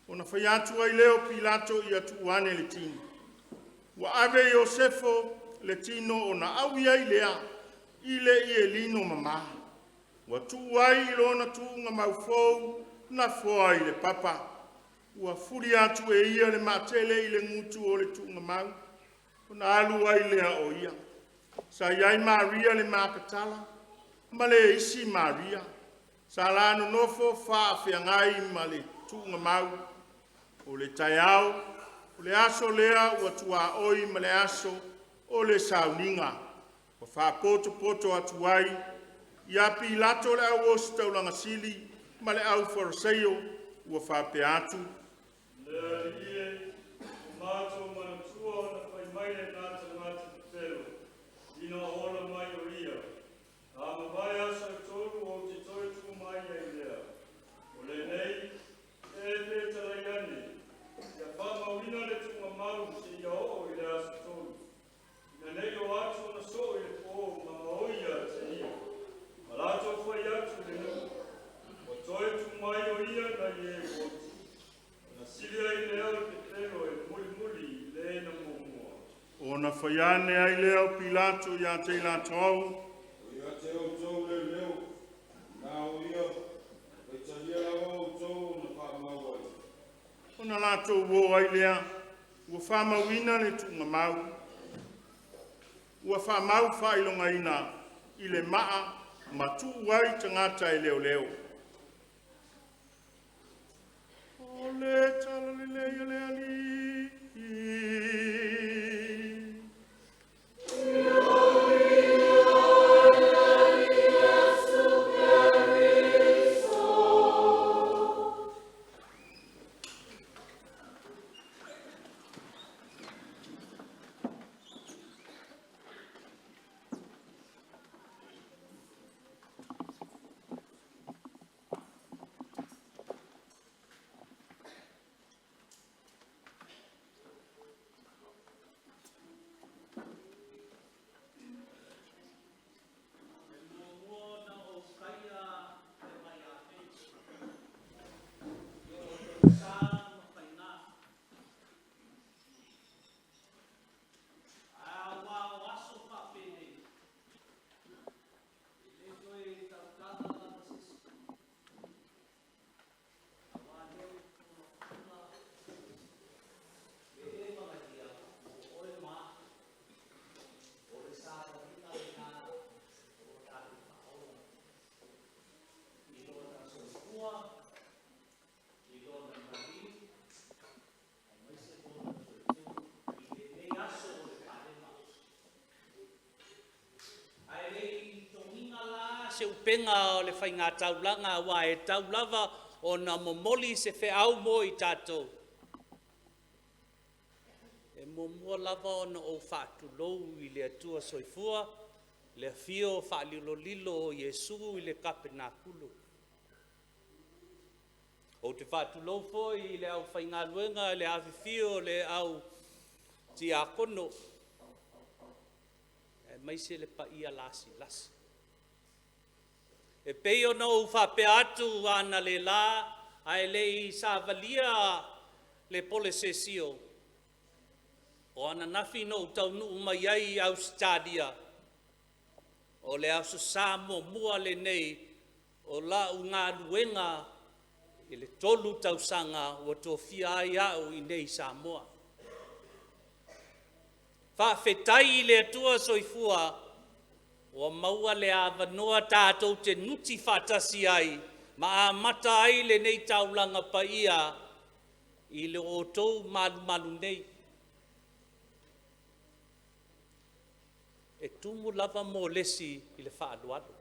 Ona fai atu ai lea o Pilato ia tuu ane le tino. Ua ave e Iosefu le tino ona aui ai lea i le ie lino mama. Ua tuu ai i lona tuugamau fou na foa i le papa. Ua fuli atu e ia le matele i le gutu o le tuugamau, ona alu ai lea o ia. Sa i ai Maria le Makatala ma le isi Maria, sa la nonofo faafeagai ma le tuugamau. O le taeao, o le aso lea ua tuaoi ma le aso o le sauniga, ua faapotopoto atu ai ia Pilato le au ositaulaga sili ma le aufaiFariseio, ua faapea atu, Le Alii e, ua matou manatua ona fai mai lena tagata pepelo, ina ola mai o ia, a mavae aso e tolu ou te toe tu mai ai lea. O lenei, e fetalai ane, ia faamauina le tuugamau seia oo i le aso tolu, ina nei o atu ona soo i le po ma gaoi ia te ia. fai ane ai lea o Pilato ia te i latou. Ia te outou leoleo, na o ia, faitalia lava outou na faamau ai. Ona latou o ai lea, ua faamauina le tuugamau, ua faamau faailogaina i le maa ma tuu ai tagata e leoleo. O le talalelei o le Alii. Ae le i togiina la se upega o le faigataulaga aua e tau lava ona momoli se feau mo i tatou, e muamua lava ona ou faatulou i le Atua Soifua, le afio faalilolilo o Iesu i le Tapenakulu. Ou te faatulou foi i le aufaigaluega i le afifio o le au tiakono, aemaise le paia lasilasi. E pei ona ou faapea atu analeila ae le i savalia le polesesio, o ananafi na ou taunuu mai ai i Ausetalia, o le Aso Sa muamua lenei o lau galuega i le 3 tausaga ua tofia ai au i inei i Samoa. Faafetai i le Atua Soifua ua maua le avanoa tatou te nuti faatasi ai ma amata ai lenei taulaga paia i lo outou malumalu nei. E tumu lava molesi i le faaaloalo.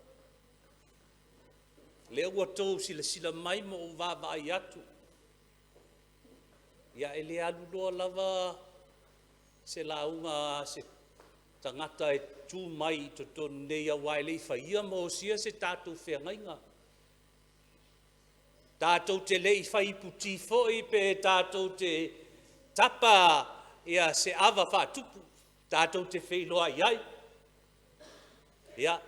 Lea ua outou silasila mai ma ou vaavaai atu, ia e le alu loa lava se lauga a se tagata e tu mai i totonu nei aua e le i faia ma osia se tatou feagaiga. Tatou te le i fai iputi foi pe tatou te tapa ia se ava faatupu, tatou te feiloai ai. Ia,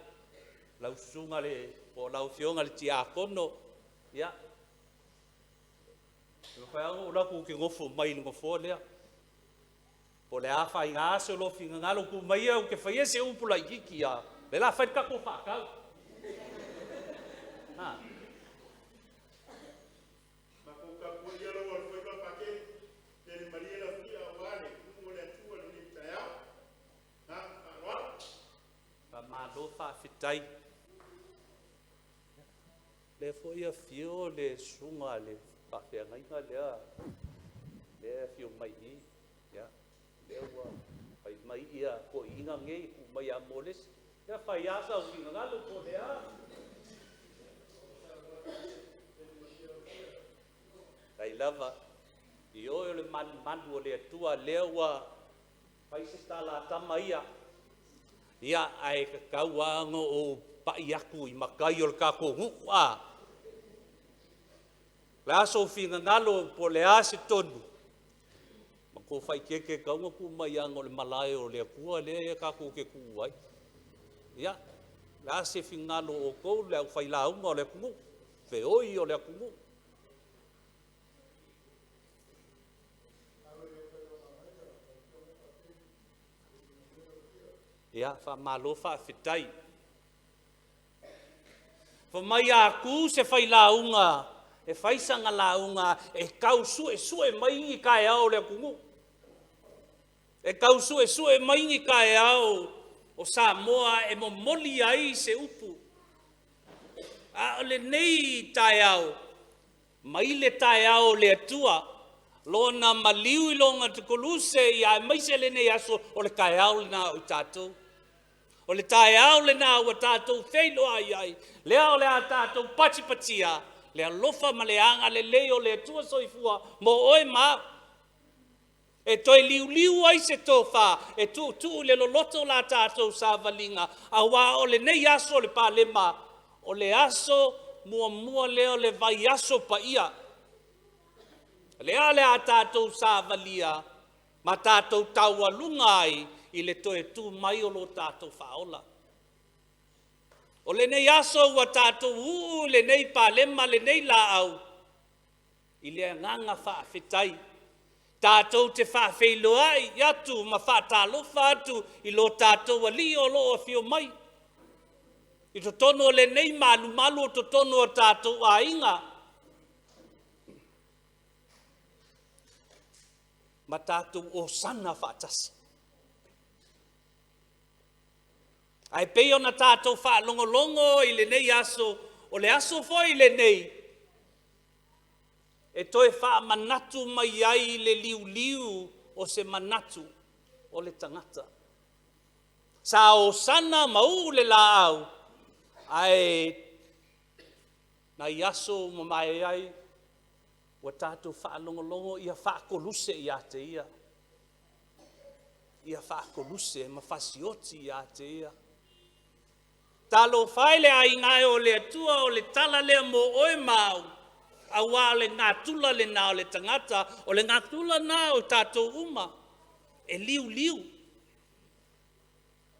lau susuga le, po o lau Afioga i le Tiakono, ia, e mafai lava ona ou alu atu ou te nofo mai i le nofoa lea. Po o le a faiga se lou finagalo, tu mai ia ou te faia se upu laitiiti lava, o lea o le a fai le tatou faatau. Ha. Matou tapuaia lou alofaiva Patele, tele malie lau fi'a aua le nuu o le Atua i lenei taeao. Ma le faaaloalo. Faamalo faafetai. Lea foi e afio le susuga i le faafeagaiga lea, lea e afio mai i i, ia, lea ua fai mai toeaiina nei e tuu mai ia Molesi. Ia fai lava sau finagalo po o le a. Faafetai lava. Ioe o le malumalu o le Atua lea ua fai se tala a tama ia. Ia, ae tatau lava ona ou pai atu i matai o le tatou nuu, a. O le a sou finagalo po o le a se tonu, matou faaeteete e tatau ona tuu mai leaga o le malae o le Atua lea tatou te tuu ai. Ia, o le a se finagalo o outou le aufailauga o le atunuu, feoi o le atunuu. Ia, faamalo faafetai. Fai mai a tu se failauga e fai sana lauga e tau suesue mai ni taeao o le atunuu, e tau suesue mai ni taeao o Samoa e momoli ai se upu. A o lenei taeao, mai le taeao o le Atua, Lona maliu i lona tekoluse, ia aemaise lenei aso, o le taeao lena o i tatou. O le taeao lena ua tatou feiloai ai, lea o le a tatou patipatia le alofa ma le agalelei o le Atua Soifua mo oe ma au, e toe liuliu ai se tofa, e tuutuu i le loloto la tatou savaliga, auā o lenei aso o le Palema, o le aso muamua lea o le vaiaso paia. Lea o le a tatou savalia ma tatou taualuga ai i le toe tu mai o lo tatou Faaola. O lenei aso ua tatou uu i lenei palema lenei laau i le agaga faafetai, tatou te faafeiloai atu ma faatalofa atu i lo tatou Alii o lo o afio mai i totonu o lenei malumalu o totonu o tatou aiga, ma tatou osana faatasi. Ae pei ona tatou faalogologo i lenei aso, o le aso foi lenei e toe faamanatu mai ai le liuliu o se manatu o le tagata. Sa osana ma uu le laau, ae nai aso ua mavae ai ua tatou faalogologo ia faakoluse ia te ia, ia faakoluse ma fasioti ia te ia. Talofa e le aiga e o le Atua, o le tala lea mo oe ma au, auā o le natura lena o le tagata, o le natura lena o tatou uma, e liuliu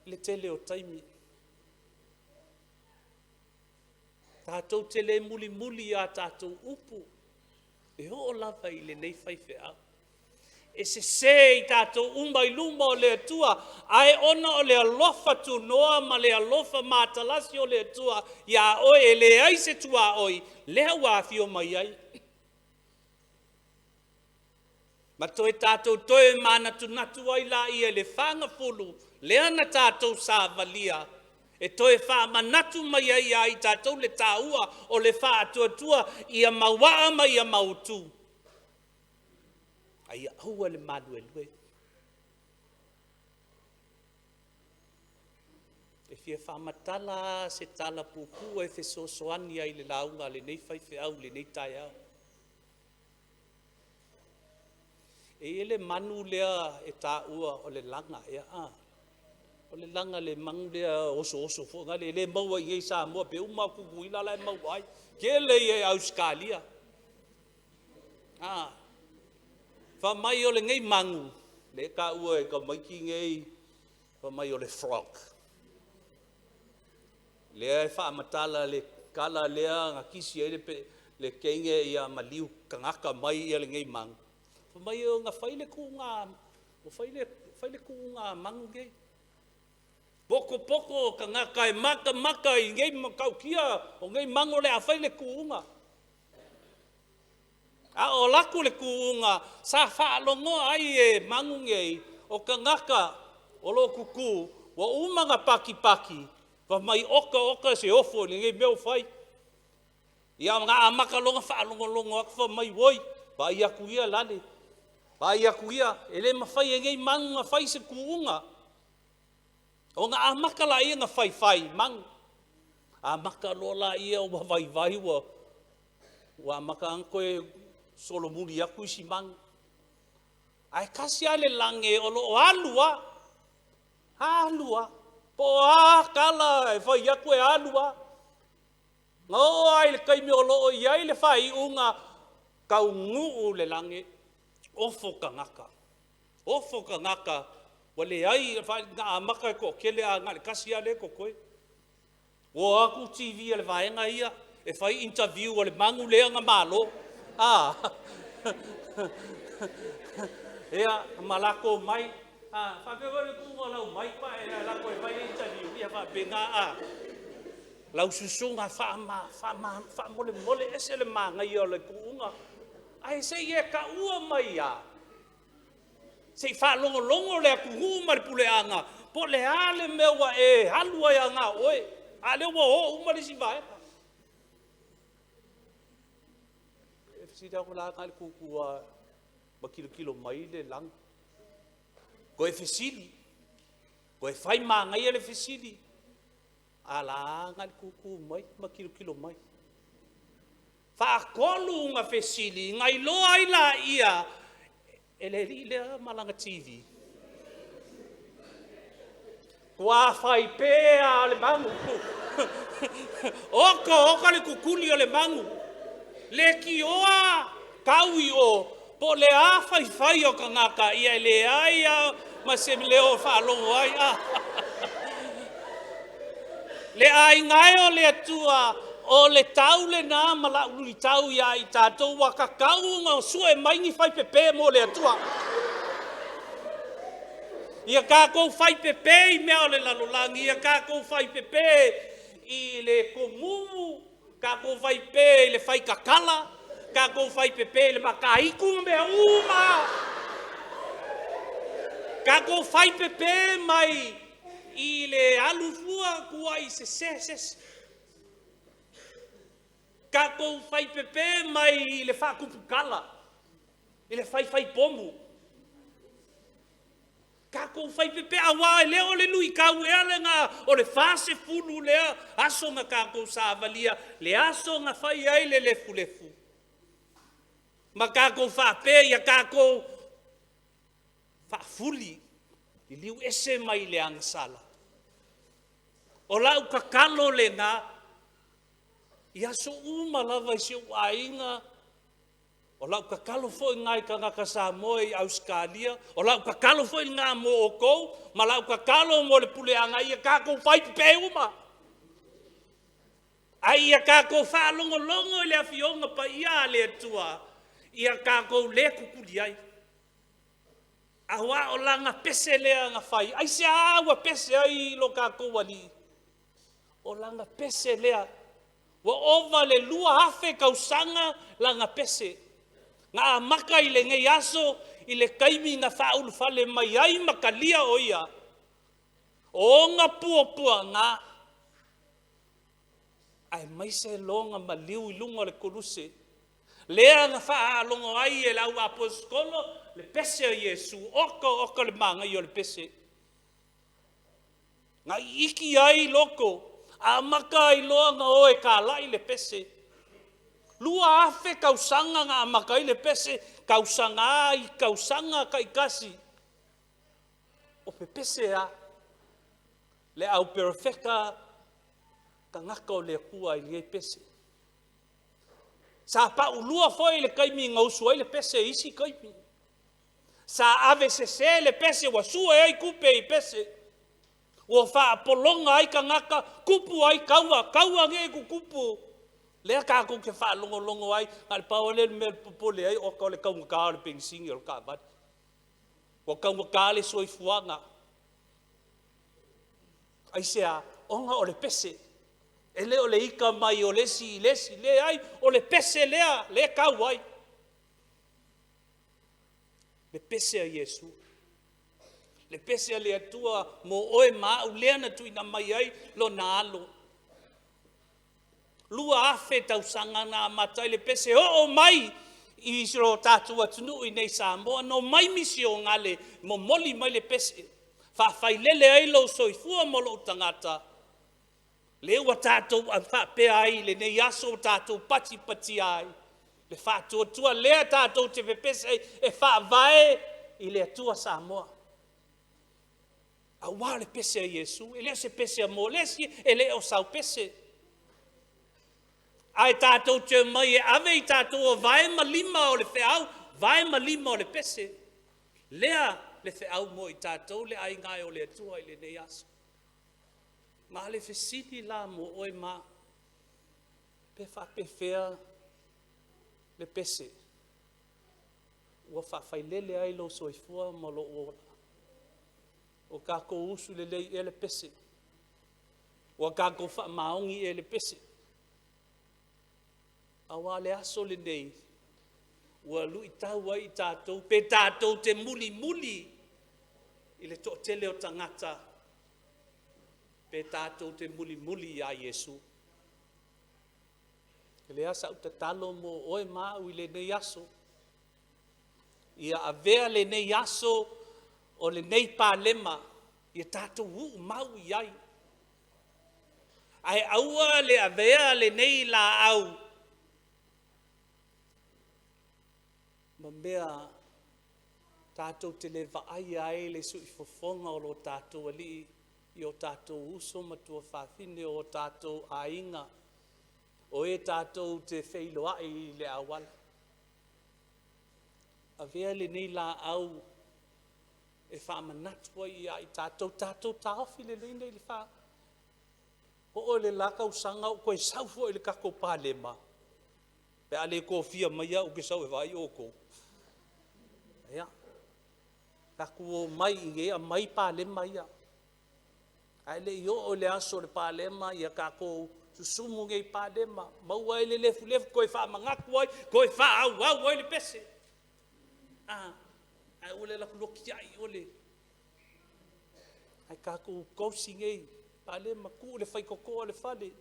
i le tele o taimi. Tatou te le mulimuli i a tatou upu, e oo lava i lenei faifeau. E sese i tatou uma i luma o le Atua, ae ona o le alofa tunoa ma le alofa matalasi o le Atua iā oe, e leai se tuaoi, lea ua afio mai ai. Ma toe tatou toe manatunatu ai laia i le fagafulu lea na tatou savalia, e toe faamanatu mai ai ia i tatou le taua o le faatuatua ia mauaa ma ia mautu, a ia aua le maluelue. E fia faamatala lava se tala puupuu e fesoasoani ai i le lauga a lenei faifeau i lenei taeao. E i ai le manu lea e taua o le laga ea, a? O le laga le manu lea osooso foi lea, e le maua i inei i Samoa, pe uma lava o Tutuila la e maua ai. Tele ia i Ausetalia. A, fai mai o lenei manu, lea e taua e tamaiti nei, fai mai o le frog. Lea e faamatala le tala lea na kisi ai le, le teine ia maliu tagata mai ia lenei manu. Fai mai na fai le tuuga, ua fai le, fai le tuuga a manu nei. Potopoto tagata e matamata i nei matautia o nei manu o le a fai le tuuga. A o alu atu le tuuga, sa faalogoa ai e manu nei, o tagata o lo o tutū, ua uma ona patipati, fai mai oka oka se ofo i lenei mea ua fai. Ia na amata loa ona faalogologo atu fai mai, oi, vaai atu ia lale, vaai atu ia, e le mafai e nei manu ona fai se tuuga. Ona amata laia ona faifai manu. Amata loa laia ua vaivai ua ua amata ona toe solomuli atu isi manu. Ae tasi lava le lage o lo o alu lava, alu lava. Po o a tala e fai atu e alu lava. Na oo lava i le taimi o lo o i ai le faaiuga, taunuu le lage, ofo tagata. Ofo tagata, ua leai, na amata e toatele ae na o le tasi lava lea e totoe. Ua o atu TV a le vaega ia e fai interview a le manu lea na malo. A Ia, ma latou omai, a faapea foi le tuuga o lau mic ma e alu atu e fai. faapena a. Lau susuga faama, faama, faamolemole ese le manaia o le tuuga. Ae se i e taua mai lava, se i faalogologo le atunuu ma le puleaga po o le a le mea ua e alu ai lava na o oe, a o lea ua o uma le isi vaega. E fesili atu la na o le tutu lava ma tilotilo mai le lagi. Toe fesili, toe fai manaia le fesili, a o la e lava na o le tutu mai ma tilotilo mai. Faatolu ona fesili, ona iloa ai lea e le alii lea ma lana TV. Matua fai pe lava o le manu. Oka oka le tutuli o le manu. Leitioa tau i o, po o le a faifai o tagata, ia e leai lava ma se leo e faalogo ai. A. Le aiga e o le Atua, o le tau lena ma lau luitau ia i tatou, ua tatau ona sue mai ni faipepe mo le Atua. Ia tatou faipepe i mea o le lalolagi, ia tatou faipepe i le tomumu, tatou faipepe i le faitatala, tatou faipepe i le mataitu ma mea uma lava. Tatou faipepe mai i le alu fua tuuai sese se isi. Tatou faipepe mai i le faatuputala, i le faifai pomu. Tatou faipepe, aua e le o le luitau ea lena o le 40 lea aso na tatou savalia, le aso na fai ai le lefulefu, ma tatou faapea ia tatou faafuli, liliu ese mai le agasala. O lau tatalo lena i aso uma lava i si ou aiga, o lau tatalo foi lena i tagata Samoa i Ausetalia, o lau tatalo foi lena mo outou, ma lau tatalo mo le puleaga, ia tatou faipepe uma. A ia tatou faalogologo i le Afioga Paia a le Atua, ia tatou le tutuli ai. Aua o lana pese lea na fai. Aisea ua pese ai lo tatou Alii? O lana pese lea. Ua ova i le 2,000 tausaga lana pese. Na amata i lenei aso i le taimi na faaulufale mai ai ma talia o ia. O ona puapuaga aemaise lona maliu i luga o le koluse, lea na faalogo ai e le au aposetolo le pese a Iesu. Oka oka le manaia o le pese. Na iiki ai loko, amata ai loa ona o e talai le pese. 2,000 tausaga na amata ai le pese, tausaga i tausaga taitasi. O pepese lava le au perofeta tagata o le Atua i lenei pese. Sa paulua foi le taimi na usu ai le pese i isi taimi. Sa ave sese le pese ua sue ai tupe i pese. Ua faapologa ai tagata, tupu ai taua, taua nei e tutupu. Lea tatou te faalogologo ai, na o le pau lava lea o le mea e popole ai, oka o le taugata o le penisini o le taavale. Ua taugata le soifuaga. Aisea? Ona o le pese. E le o le ita mai o le isi i le isi, leai, o le pese lea, lea e tau ai. Le pese a Iesu. Le pese a le Atua mo oe ma au lea na tuuina mai ai lona alo. 2,000 tausaga na amata ai le pese, oo mai i lo tatou atunuu i nei Samoa, na omai misionale momoli mai le pese, faafailele ai lou soifua ma lou tagata, lea ua tatou faapea ai i lenei aso ua tatou patipatia ai le faatuatua lea tatou te pepese ai e faavae i le Atua Samoa. Aua o le pese a Iesu, e le o se pese a mo le isi, e le o sau pese. Ae tatou te omai e ave i tatou vae ma lima o le feau, vae ma lima o le pese. Lea le feau mo i tatou le aiga e o le Atua i lenei aso. Ma le fesili la mo oe ma au, pe faapefea le pese ua faafailele ai lou soifua ma lou ola? O tatou usu lelei ea le pese? Ua tatou faamaoni ea i le pese. Aua o le aso lenei, ua luitau ai i tatou, pe tatou te mulimuli i le toatele o tagata, pe tatou te mulimuli ia Iesu. O lea sa ou tatalo mo oe ma au i lenei aso, ia avea lenei aso o lenei palema, ia tatou uu mau i ai. Ae aua le avea lenei laau ma mea tatou te le vaaia ai le siufofoga o lo tatou Alii i o tatou uso ma tuafafine, o tatou aiga, o e tatou te feiloai i le auala. Avea lenei laau e faamanatu ai ia i tatou, tatou taofi lelei nei le fa. Oo i le la tausaga ou toe sau foi i le tatou palema, pe a le tofia mai au ou te sau e vaai outou. Ia, tatou omai i e aumai palema ia. Ae le i oo i le aso o le palema, ia tatou susumu nei palema, maua ai le lefulefu, toe faamanatu ai, toe faaauau ai le pese. Ae ua le alu atu loa tiai oe. Ae tatou tausi nei palema, tuu le faitotoa i le fale,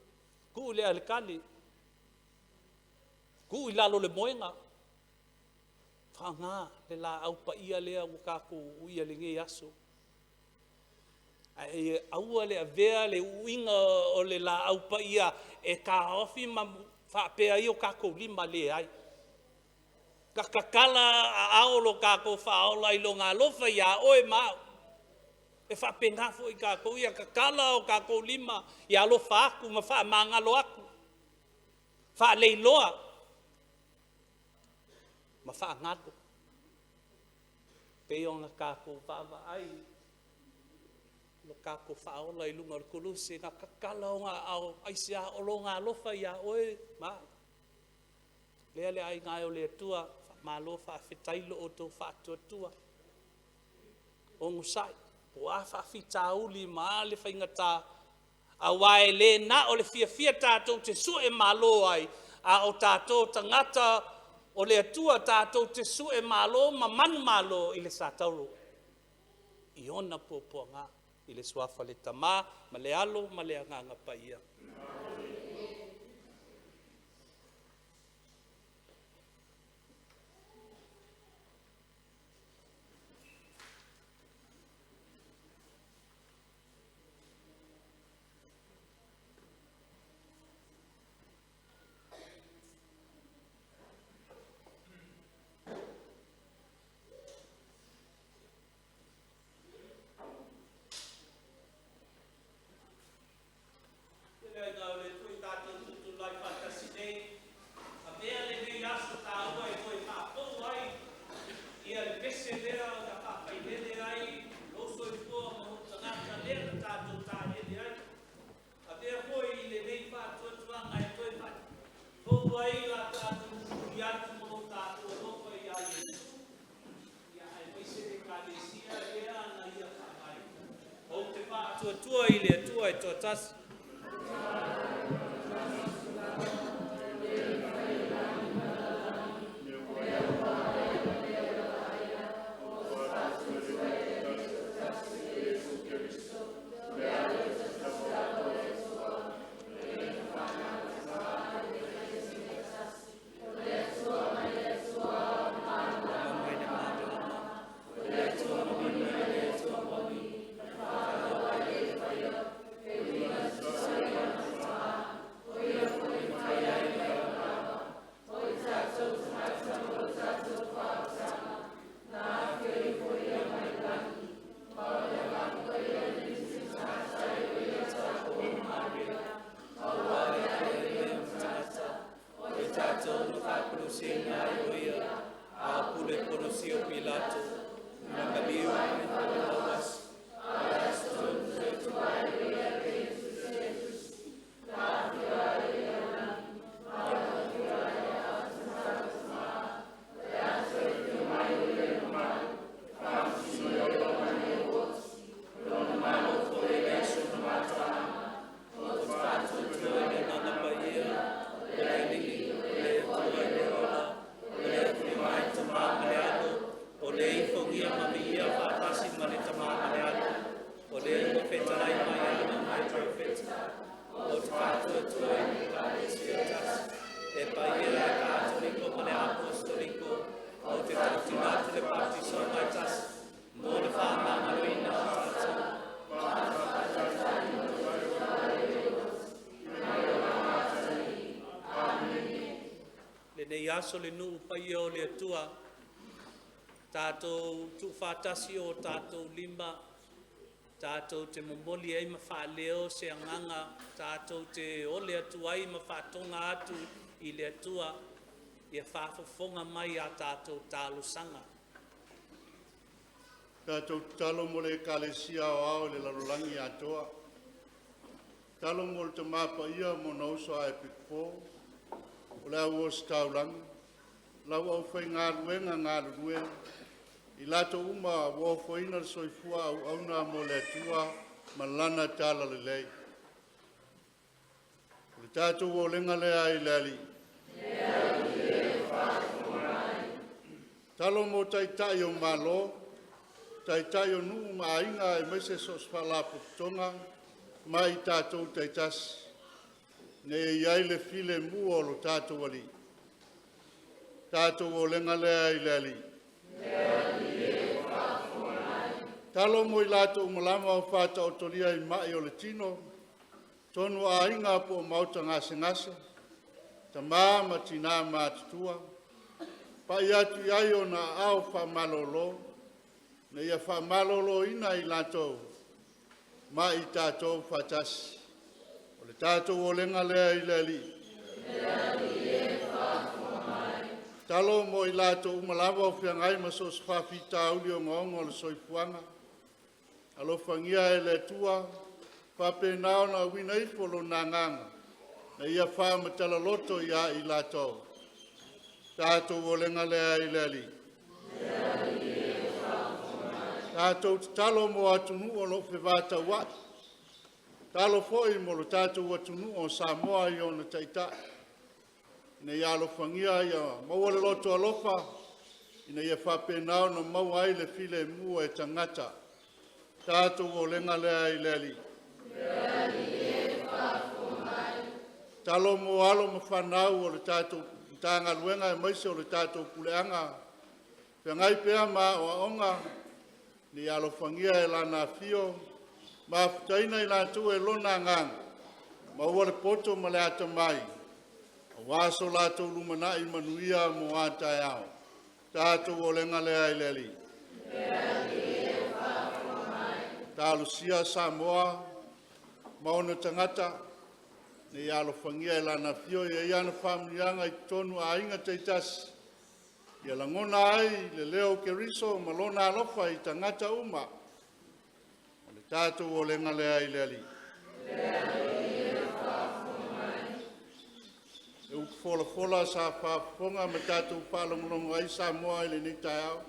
tuu i le aletale, tuu i lalo o le moena, faaaoga le laau paia lea ua tatou uia i lenei aso. Ae aua le avea le uiga o le laau paia e taofi ma faapea ai o tatou lima leai. Na tatala aao lo tatou faaola i lona alofa ia oe ma au. E faapena foi tatou, ia tatala o tatou lima, ia alofa atu ma faamagalo atu, faaleiloa ma faagalo. Pei ona tatou vaavaai lo tatou faaola i luga o le koluse, na tatala ona aao, aisea? O lona alofa ia oe ma au. Lea le aiga e o le Atua, faamalo faafetai lo outou faatuatua, onosai, po o a faafitauli ma a le faigata, aua e le na o le fiafia tatou te sue malo ai, a o tatou tagata o le Atua tatou te sue malo ma manumalo i le Satauro i ona puapuaga, i le suafa o le Tama ma le Alo ma le Agaga Paia. Le aiga o le Atua i tatou tutulai faatasi nei, avea lenei aso taua e toe faafou ai ia le pese lea na faafailele ai lou soifua ma lou tagata lea na tatou taeele ai. Avea foi i lenei faatuatuaga e toe faafou ai la tatou mulimuli atu ma lo tatou alofa ia Iesu, ia aemaise le Ekalesia lea na ia faavaeina. Ou te faatuatua i le Atua e toatasi. aso le nuu paia o le Atua, tatou tuufaatasi o tatou lima, tatou te momoli ai ma faaleo se agaga, tatou te ole atu ai ma faatoga atu i le Atua, ia faafofoga mai a tatou talosaga. Tatou tatalo mo le Ekalesia Aoao i le lalolagi atoa. Tatalo mo le Tama Paia ma ona uso a Epikopo, o le au ositaulaga, lau aufaigaluega galulue, i latou uma ua ofoina le soifua auauna mo le Atua ma Lana Talalelei. O le tatou olega lea i le Alii. Talo mo Taitai o Malo, Taitai o nuu ma aiga aemaise so o se faalapotopotoga ma i tatou taitasi, ina ia i ai le filemu o lo tatou Alii. Tatou olega lea i le Alii. Talo mo i latou uma lava o faataotolia i mai o le tino, totonu o aiga po o maota gasegase, tama ma tina matutua, pai atu i ai ona aao faamalolo, ina ia faamaloloina i latou ma i tatou faatasi. O le tatou olega lea i le Alii. Talo mo i latou uma lava o feagai ma so o se faafitauli ogaoga o le soifuaga, alofagia e le Atua faapena ona auina ifo Lona Agaga ina ia faamatala loto ia i latou. Tatou olega lea i le Alii. Tatou tatalo mo atunuu o lo o fevataua'i, tatalo foi mo lo tatou atunuu o Samoa i ona taitai, ina ia alofagia ia maua le loto alofa, ina ia faapena ona maua ai le filemu e tagata. Tatou olega lea i le Alii. Talo mo alo ma fanau o le tatou Matagaluega aemaise o le tatou Puleaga, feagai pea ma aoaoga, ina ia alofagia e Lana afio, mafutaina i latou e Lona Agaga, maua le poto ma le atamai, aua so latou lumanai manuia mo a taeao. Tatou olega lea i le Alii. Talosia Samoa ma ona tagata, ina ia alofagia e Lana afio, ia i ai ana faamanuiaga i totonu o aiga taitasi, ia lagona ai le leo o Keriso ma Lona alofa i tagata uma. O le tatou olega lea i le Alii. Le upu folafola sa faafofoga ma tatou faalogologo ai Samoa i lenei taeao,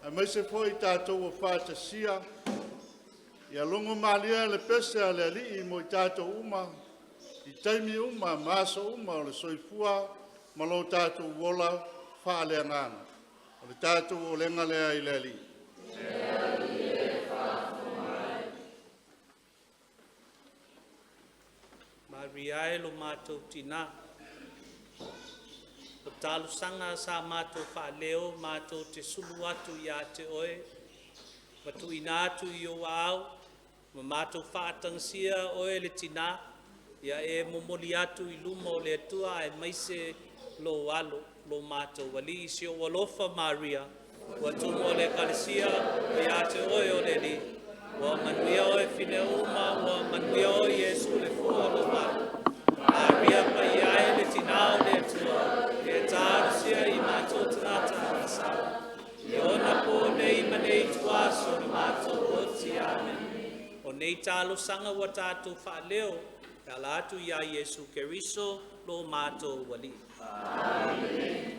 aemaise foi tatou ua faatasia, ia logomalie le pese a le Alii mo i tatou uma i taimi uma ma aso uma o le soifua ma lo tatou ola faaleagaga. O le tatou olega lea i le Alii. Maria e lo matou tinā, o talosaga sa matou faaleo matou te sulu atu ia te oe, ma tuuina atu i ou aao, ma matou faatagasia oe le tinā, ia e momoli atu i luma o le Atua aemaise lou alo, lo matou Alii. Si ou alofa Maria, ua tumu o le Ekalesia, o ia te oe o le Alii, ua manuia oe fine uma, ua manuia oe Iesu le fua o lou alo. Maria Paia e le Tinā o le Atua, e talosia i matou tagata agasala, i ona po nei ma nei ituaso o le matou oti. Amene. O nei talosaga ua tatou faaleo, e ala atu iā Iesu Keriso, lo matou Alii. Amene.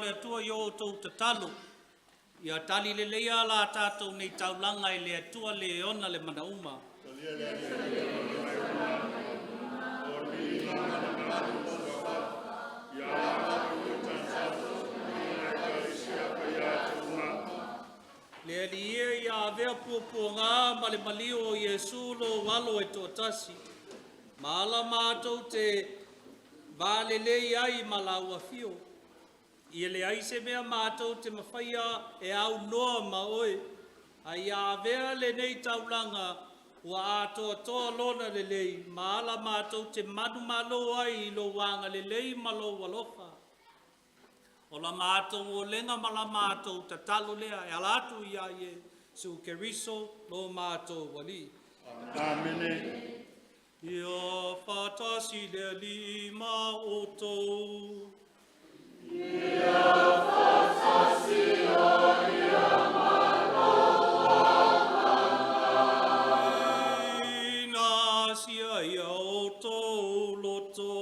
le Atua i o outou tatalo, ia tali leleia la tatou nei taulaga e le Atua le ona le manauma. Le Alii e ia avea puapuaga ma le maliu o Iesu lou alo e toatasi, ma ala matou te valelei ai ma lau afio. Ia leai se mea matou te mafaia e aunoa ma oe, a ia avea lenei taulaga ua atoatoa lona lelei, ma ala matou te manumalo ai i lou agalelei ma lou alofa. O la matou olega ma la matou tatalo lea e ala atu iā Iesu Keriso lo matou Alii. Amene. Ia faatasi le Alii ma outou. Ina sia ia outou loto.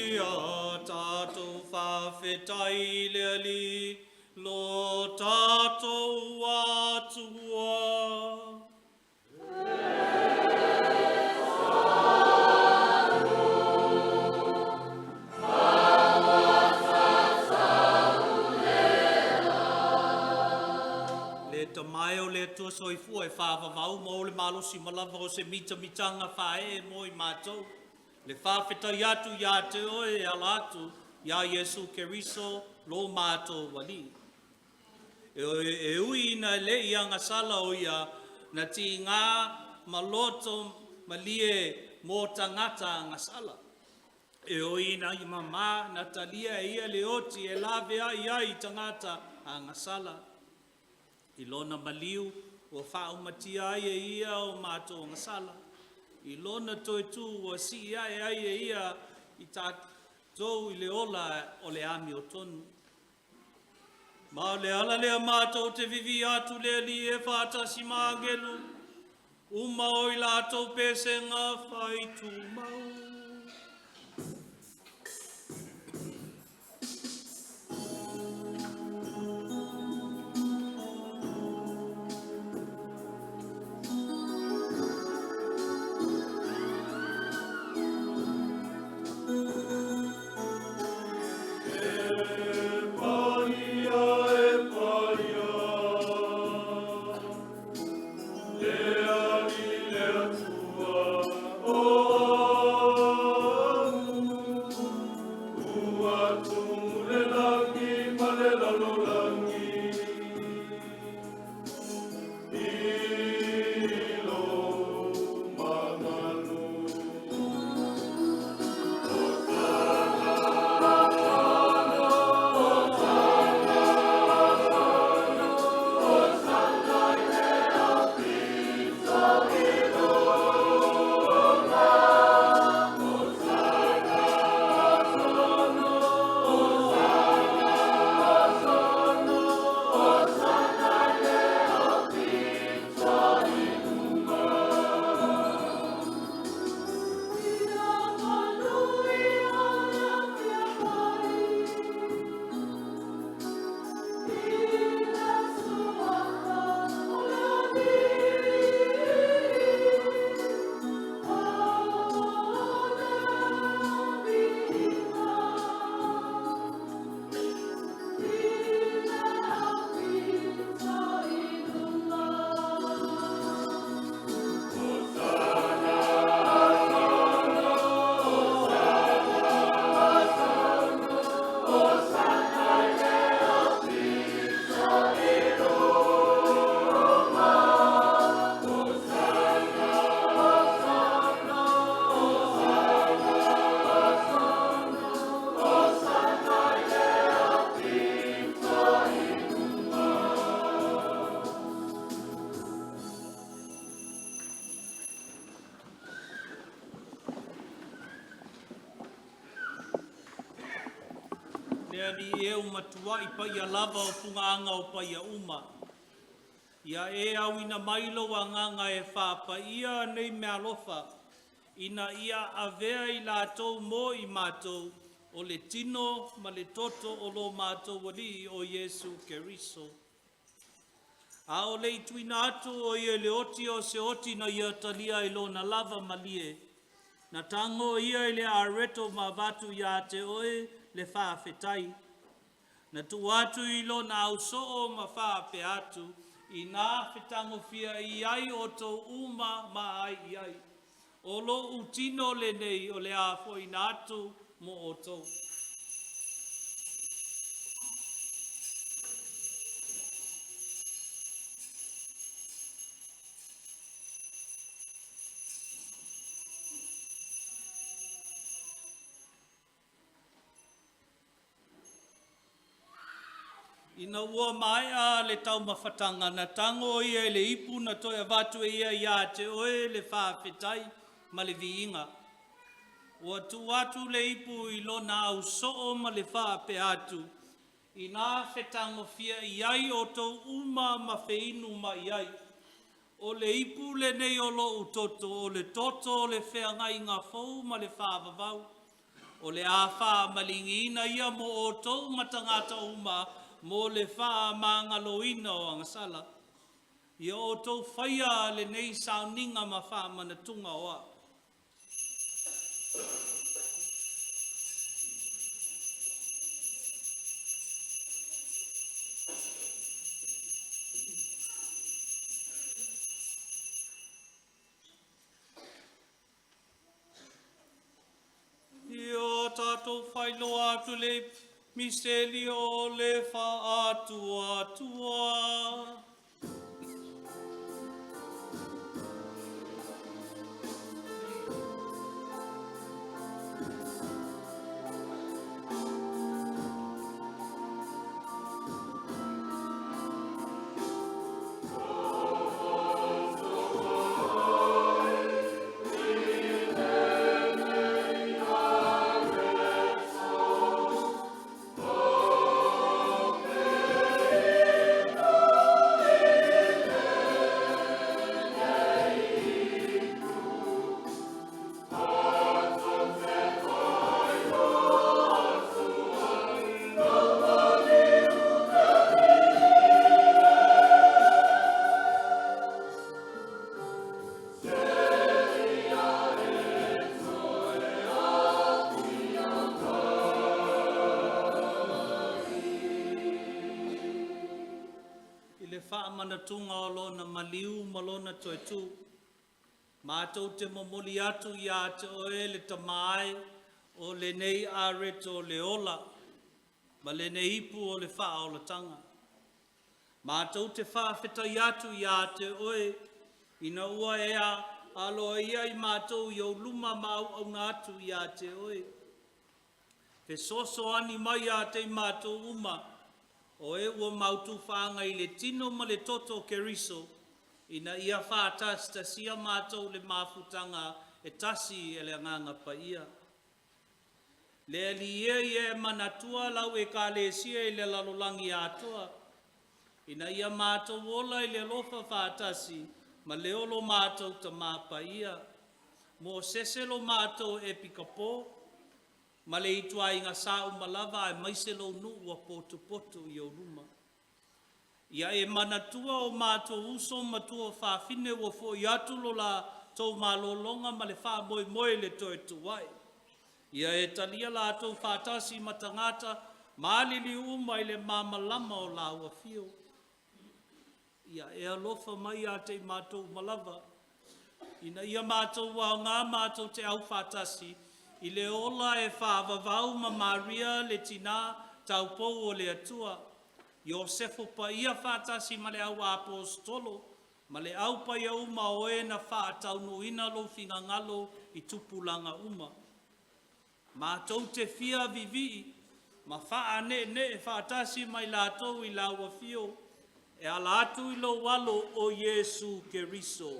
Ia tatou faafetai i le Alii lo tatou Atua. Le tamae o le Atua soifua e whāwawau ma o le malosi malava o se mita mitanga whae mo i mātou. Le whawhetai atu ia te oe e ala atu ia Iesu Keriso lo mātou Alii. E, e ui ina le i agasala o ia na ti ngā maloto malie mō tangata agasala. E oi ina i mama na talia e ia le oti e lave ai ai tangata agasala. I lona maliu ua whaaumatia ai e ia o mātou agasala. I lona toetu ua si ai ai e ia i tātou i le ola o le ami o tonu. Ma o le ala lea mātou te vivi atu le Alii e whātasi ma angelu, uma o i lātou pesenga whai tūmau. Paia e paia, le Alii le Atua o Le Alii e ua matua'i paia lava o pugaaga o paia uma. Ia e auina mai lou agaga e faapaia nei meaalofa, ina ia avea i latou mo i matou, o le tino ma le toto o lo matou Alii o Iesu Keriso. A o le i tuuina atu o ia i le oti o se oti na ia talia ai lona lava malie, na tago ia i le areto ma avatu ia te oe le faafetai. Na tuu atu i lona ausoo ma faapea atu, Inā fetagofiai ai outou uma ma ai i ai. O lo'u tino lenei o le a fo'oina atu mo outou. Ina ua maea le taumafataga, na tago ia i le ipu na toe avatu e ia ia te oe le faafetai ma le viiga. Ua tuu atu le ipu i lona ausoo ma le faapea atu, Inā fetagofiai ai outou uma ma feinu mai ai. O le ipu lenei o lo'u toto, o le toto o le feagaiga fou ma le faavavau. O le a faamaligiina ia mo outou ma tagata uma mo le faamagaloina o agasala. Ia outou faia lenei sauniga ma faamanatuga o a'u. Ia tatou faailoa atu le miseli o le faatuatua. I le faamanatuga o lona maliu ma lona toetū, matou te momoli atu ia te oe le Tama e, o lenei areto o le ola, ma lenei ipu o le faaolataga. Matou te faafetai atu ia te oe, ina ua e aloaia i matou i ou luma ma auauna atu ia te oe. Fesoasoani mai ia te i matou uma, o e ua mautu faaaga i le tino ma le toto o Keriso, ina ia faatasitasia matou i le mafutaga e tasi e le Agaga Paia. Le Alii e, ia e manatua lau Ekalesia i le lalolagi atoa, ina ia matou ola i le alofa faatasi ma le o lo matou Tamā Paia, mo sese lo matou Epikopo, ma le ituaiga sa uma lava aemaise lou nuu ua potopoto i ou luma. Ia e manatua o matou uso ma tuafafine ua fo'i atu lo latou malologa ma le faamoemoe i le toe tuua'i. Ia e talia latou faatasi ma tagata maliliu uma i le malamalama o lau afio. Ia e alofa mai ia te i matou uma lava, ina ia matou aogā matou te aufaatasi i le ola e faavavau ma Maria le Tinā taupou o le Atua, Iosefa Paia faatasi ma le au Aposetolo ma le au paia uma o e na faataunuuina lou finagalo i tupulaga uma. Matou te fia vivii ma faaneenee faatasi ma i latou i lau afio e ala atu i lou alo o Iesu Keriso.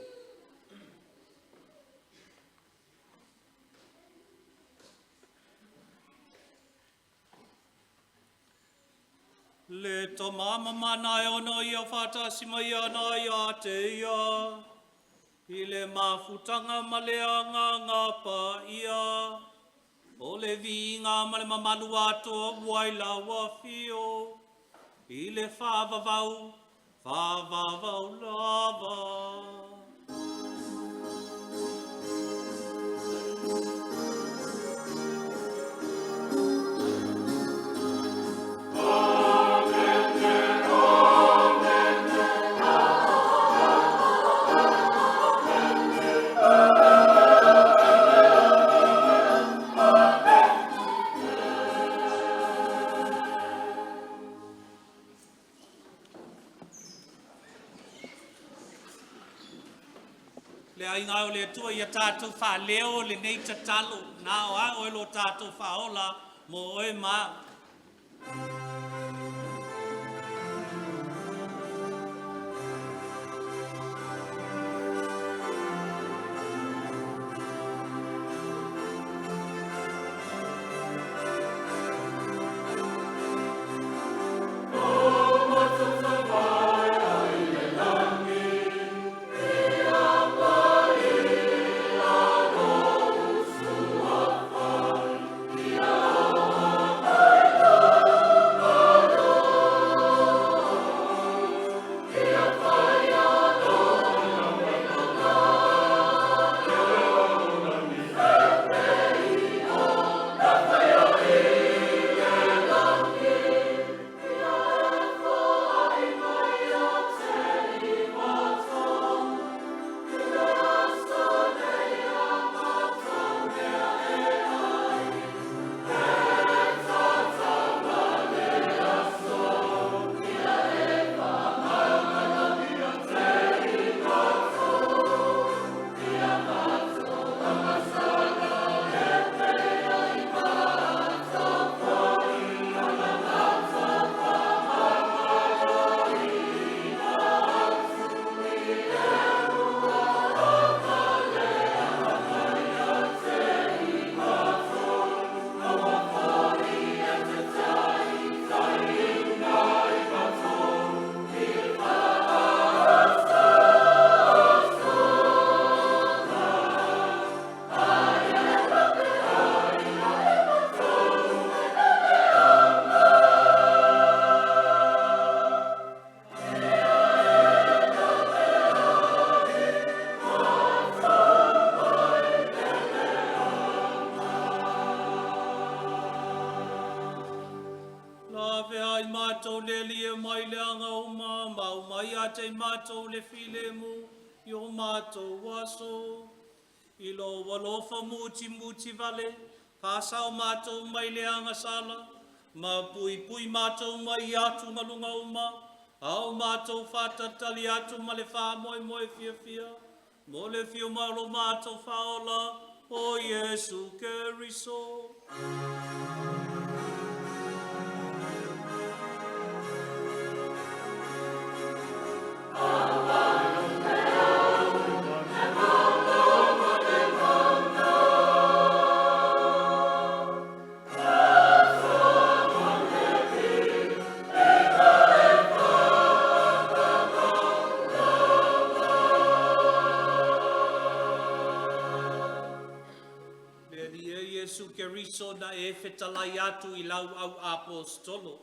Le Tama mamana e ona ia whātasi mai ana ia te ia. I le mafutanga ma le anga pa ia. O le viiga ma le mamalu atoa ua i lau afio, i le faavavau, faavavau lava. Le aiga o le Atua ia tatou faaleo lenei tatalo, na o a oe lo tatou faaola mo oe ma au. Lavea ai matou le Alii e mai le aga uma, ma aumai ia te matou le filemu i o matou aso. I lou alofa mutimuti vale, faasao matou mai le agasala, ma puipui matou mai atugaluga uma, a o matou faatalitali atu ma le faamoemoe fiafia, mo le afio mai o lo matou Faaola, o Iesu Keriso. Le Alii e Iesu Keriso na e fetalai atu i lau au aposetolo.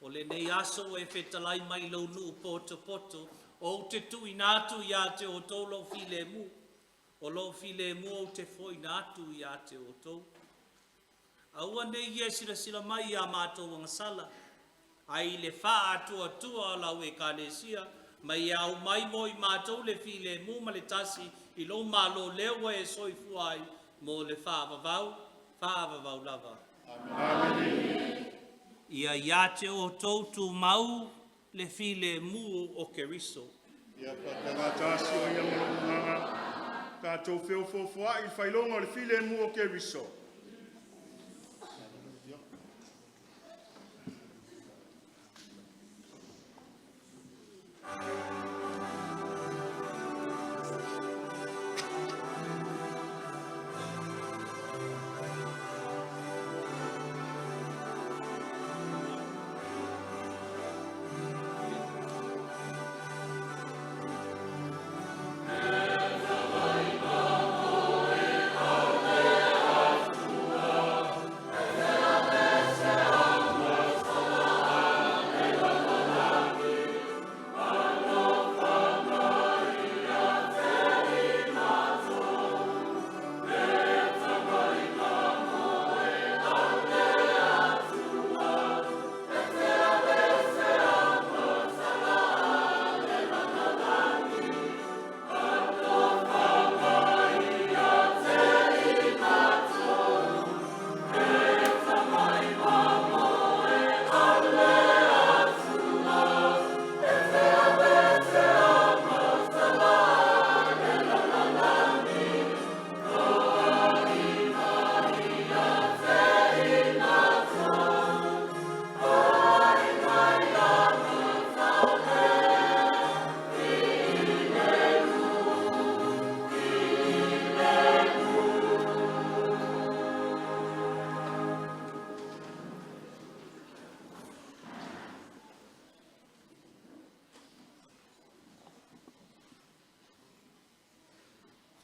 O lenei aso ua e fetalai mai i lou nuu potopoto, ou te tuuina atu ia te outou lou filemu, o lou filemu ou te foaiina atu ia te outou. Aua ne i e silasila mai i a matou agasala, ae i le faatuatua o lau Ekalesia, ma ia aumai mo i matou le filemu ma le tasi i lou Malo lea ua e soifua ai mo le faavavau, faavavau lava. Amene. Ia ia te outou tumau le filemu o Keriso. Ia faatagatasi o ia ma lou agaga, tatou feofoofoai i le faailoga o le filemu o Keriso.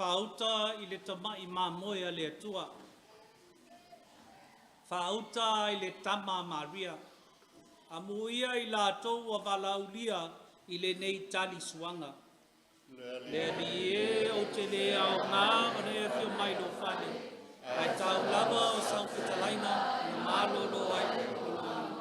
Faauta i le tama'i mamoe a le Atua. Faauta i le tama a Maria. Amuia i latou ua valaaulia i lenei talisuaga. Le Alii e, ou te le aoga ona e afio mai i lou fale, ae tau lava o sau fetalaiga ona malolo ai lou auauna.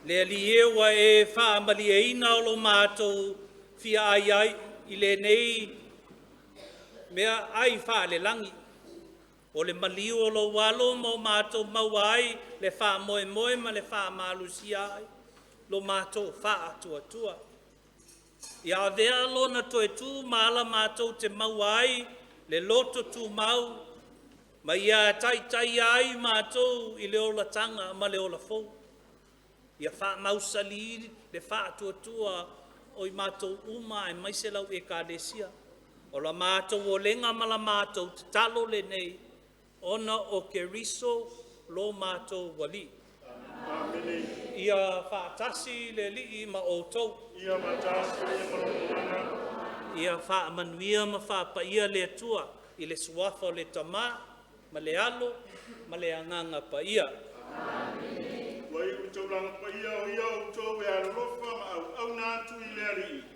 Le Alii e ua e faamalieina o lo matou fia ai ai i lenei mea ai faalelagi. O le maliu o lou alo ma o matou maua ai le faamoemoe ma le faamalosia ai lo matou faatuatua. Ia avea lona toe tu ma ala matou te maua ai le loto tumau ma ia taitaia ai matou i le olataga ma le ola fou. Ia faamausali le faatuatua o i matou uma aemaise lau Ekalesia. O la matou olega ma la matou tatalo lenei, ona o Keriso lo matou Alii. Amene. Ia faatasi le Alii ma outou. Ia faatasi ai ma lou agaga. Ia faamanuia ma faapaia le Atua i le suafa o le Tama ma le Alo ma le Agaga Paia. Ua iu le taulaga paia o ia outou e alolofa ma auauna atu i le Alii.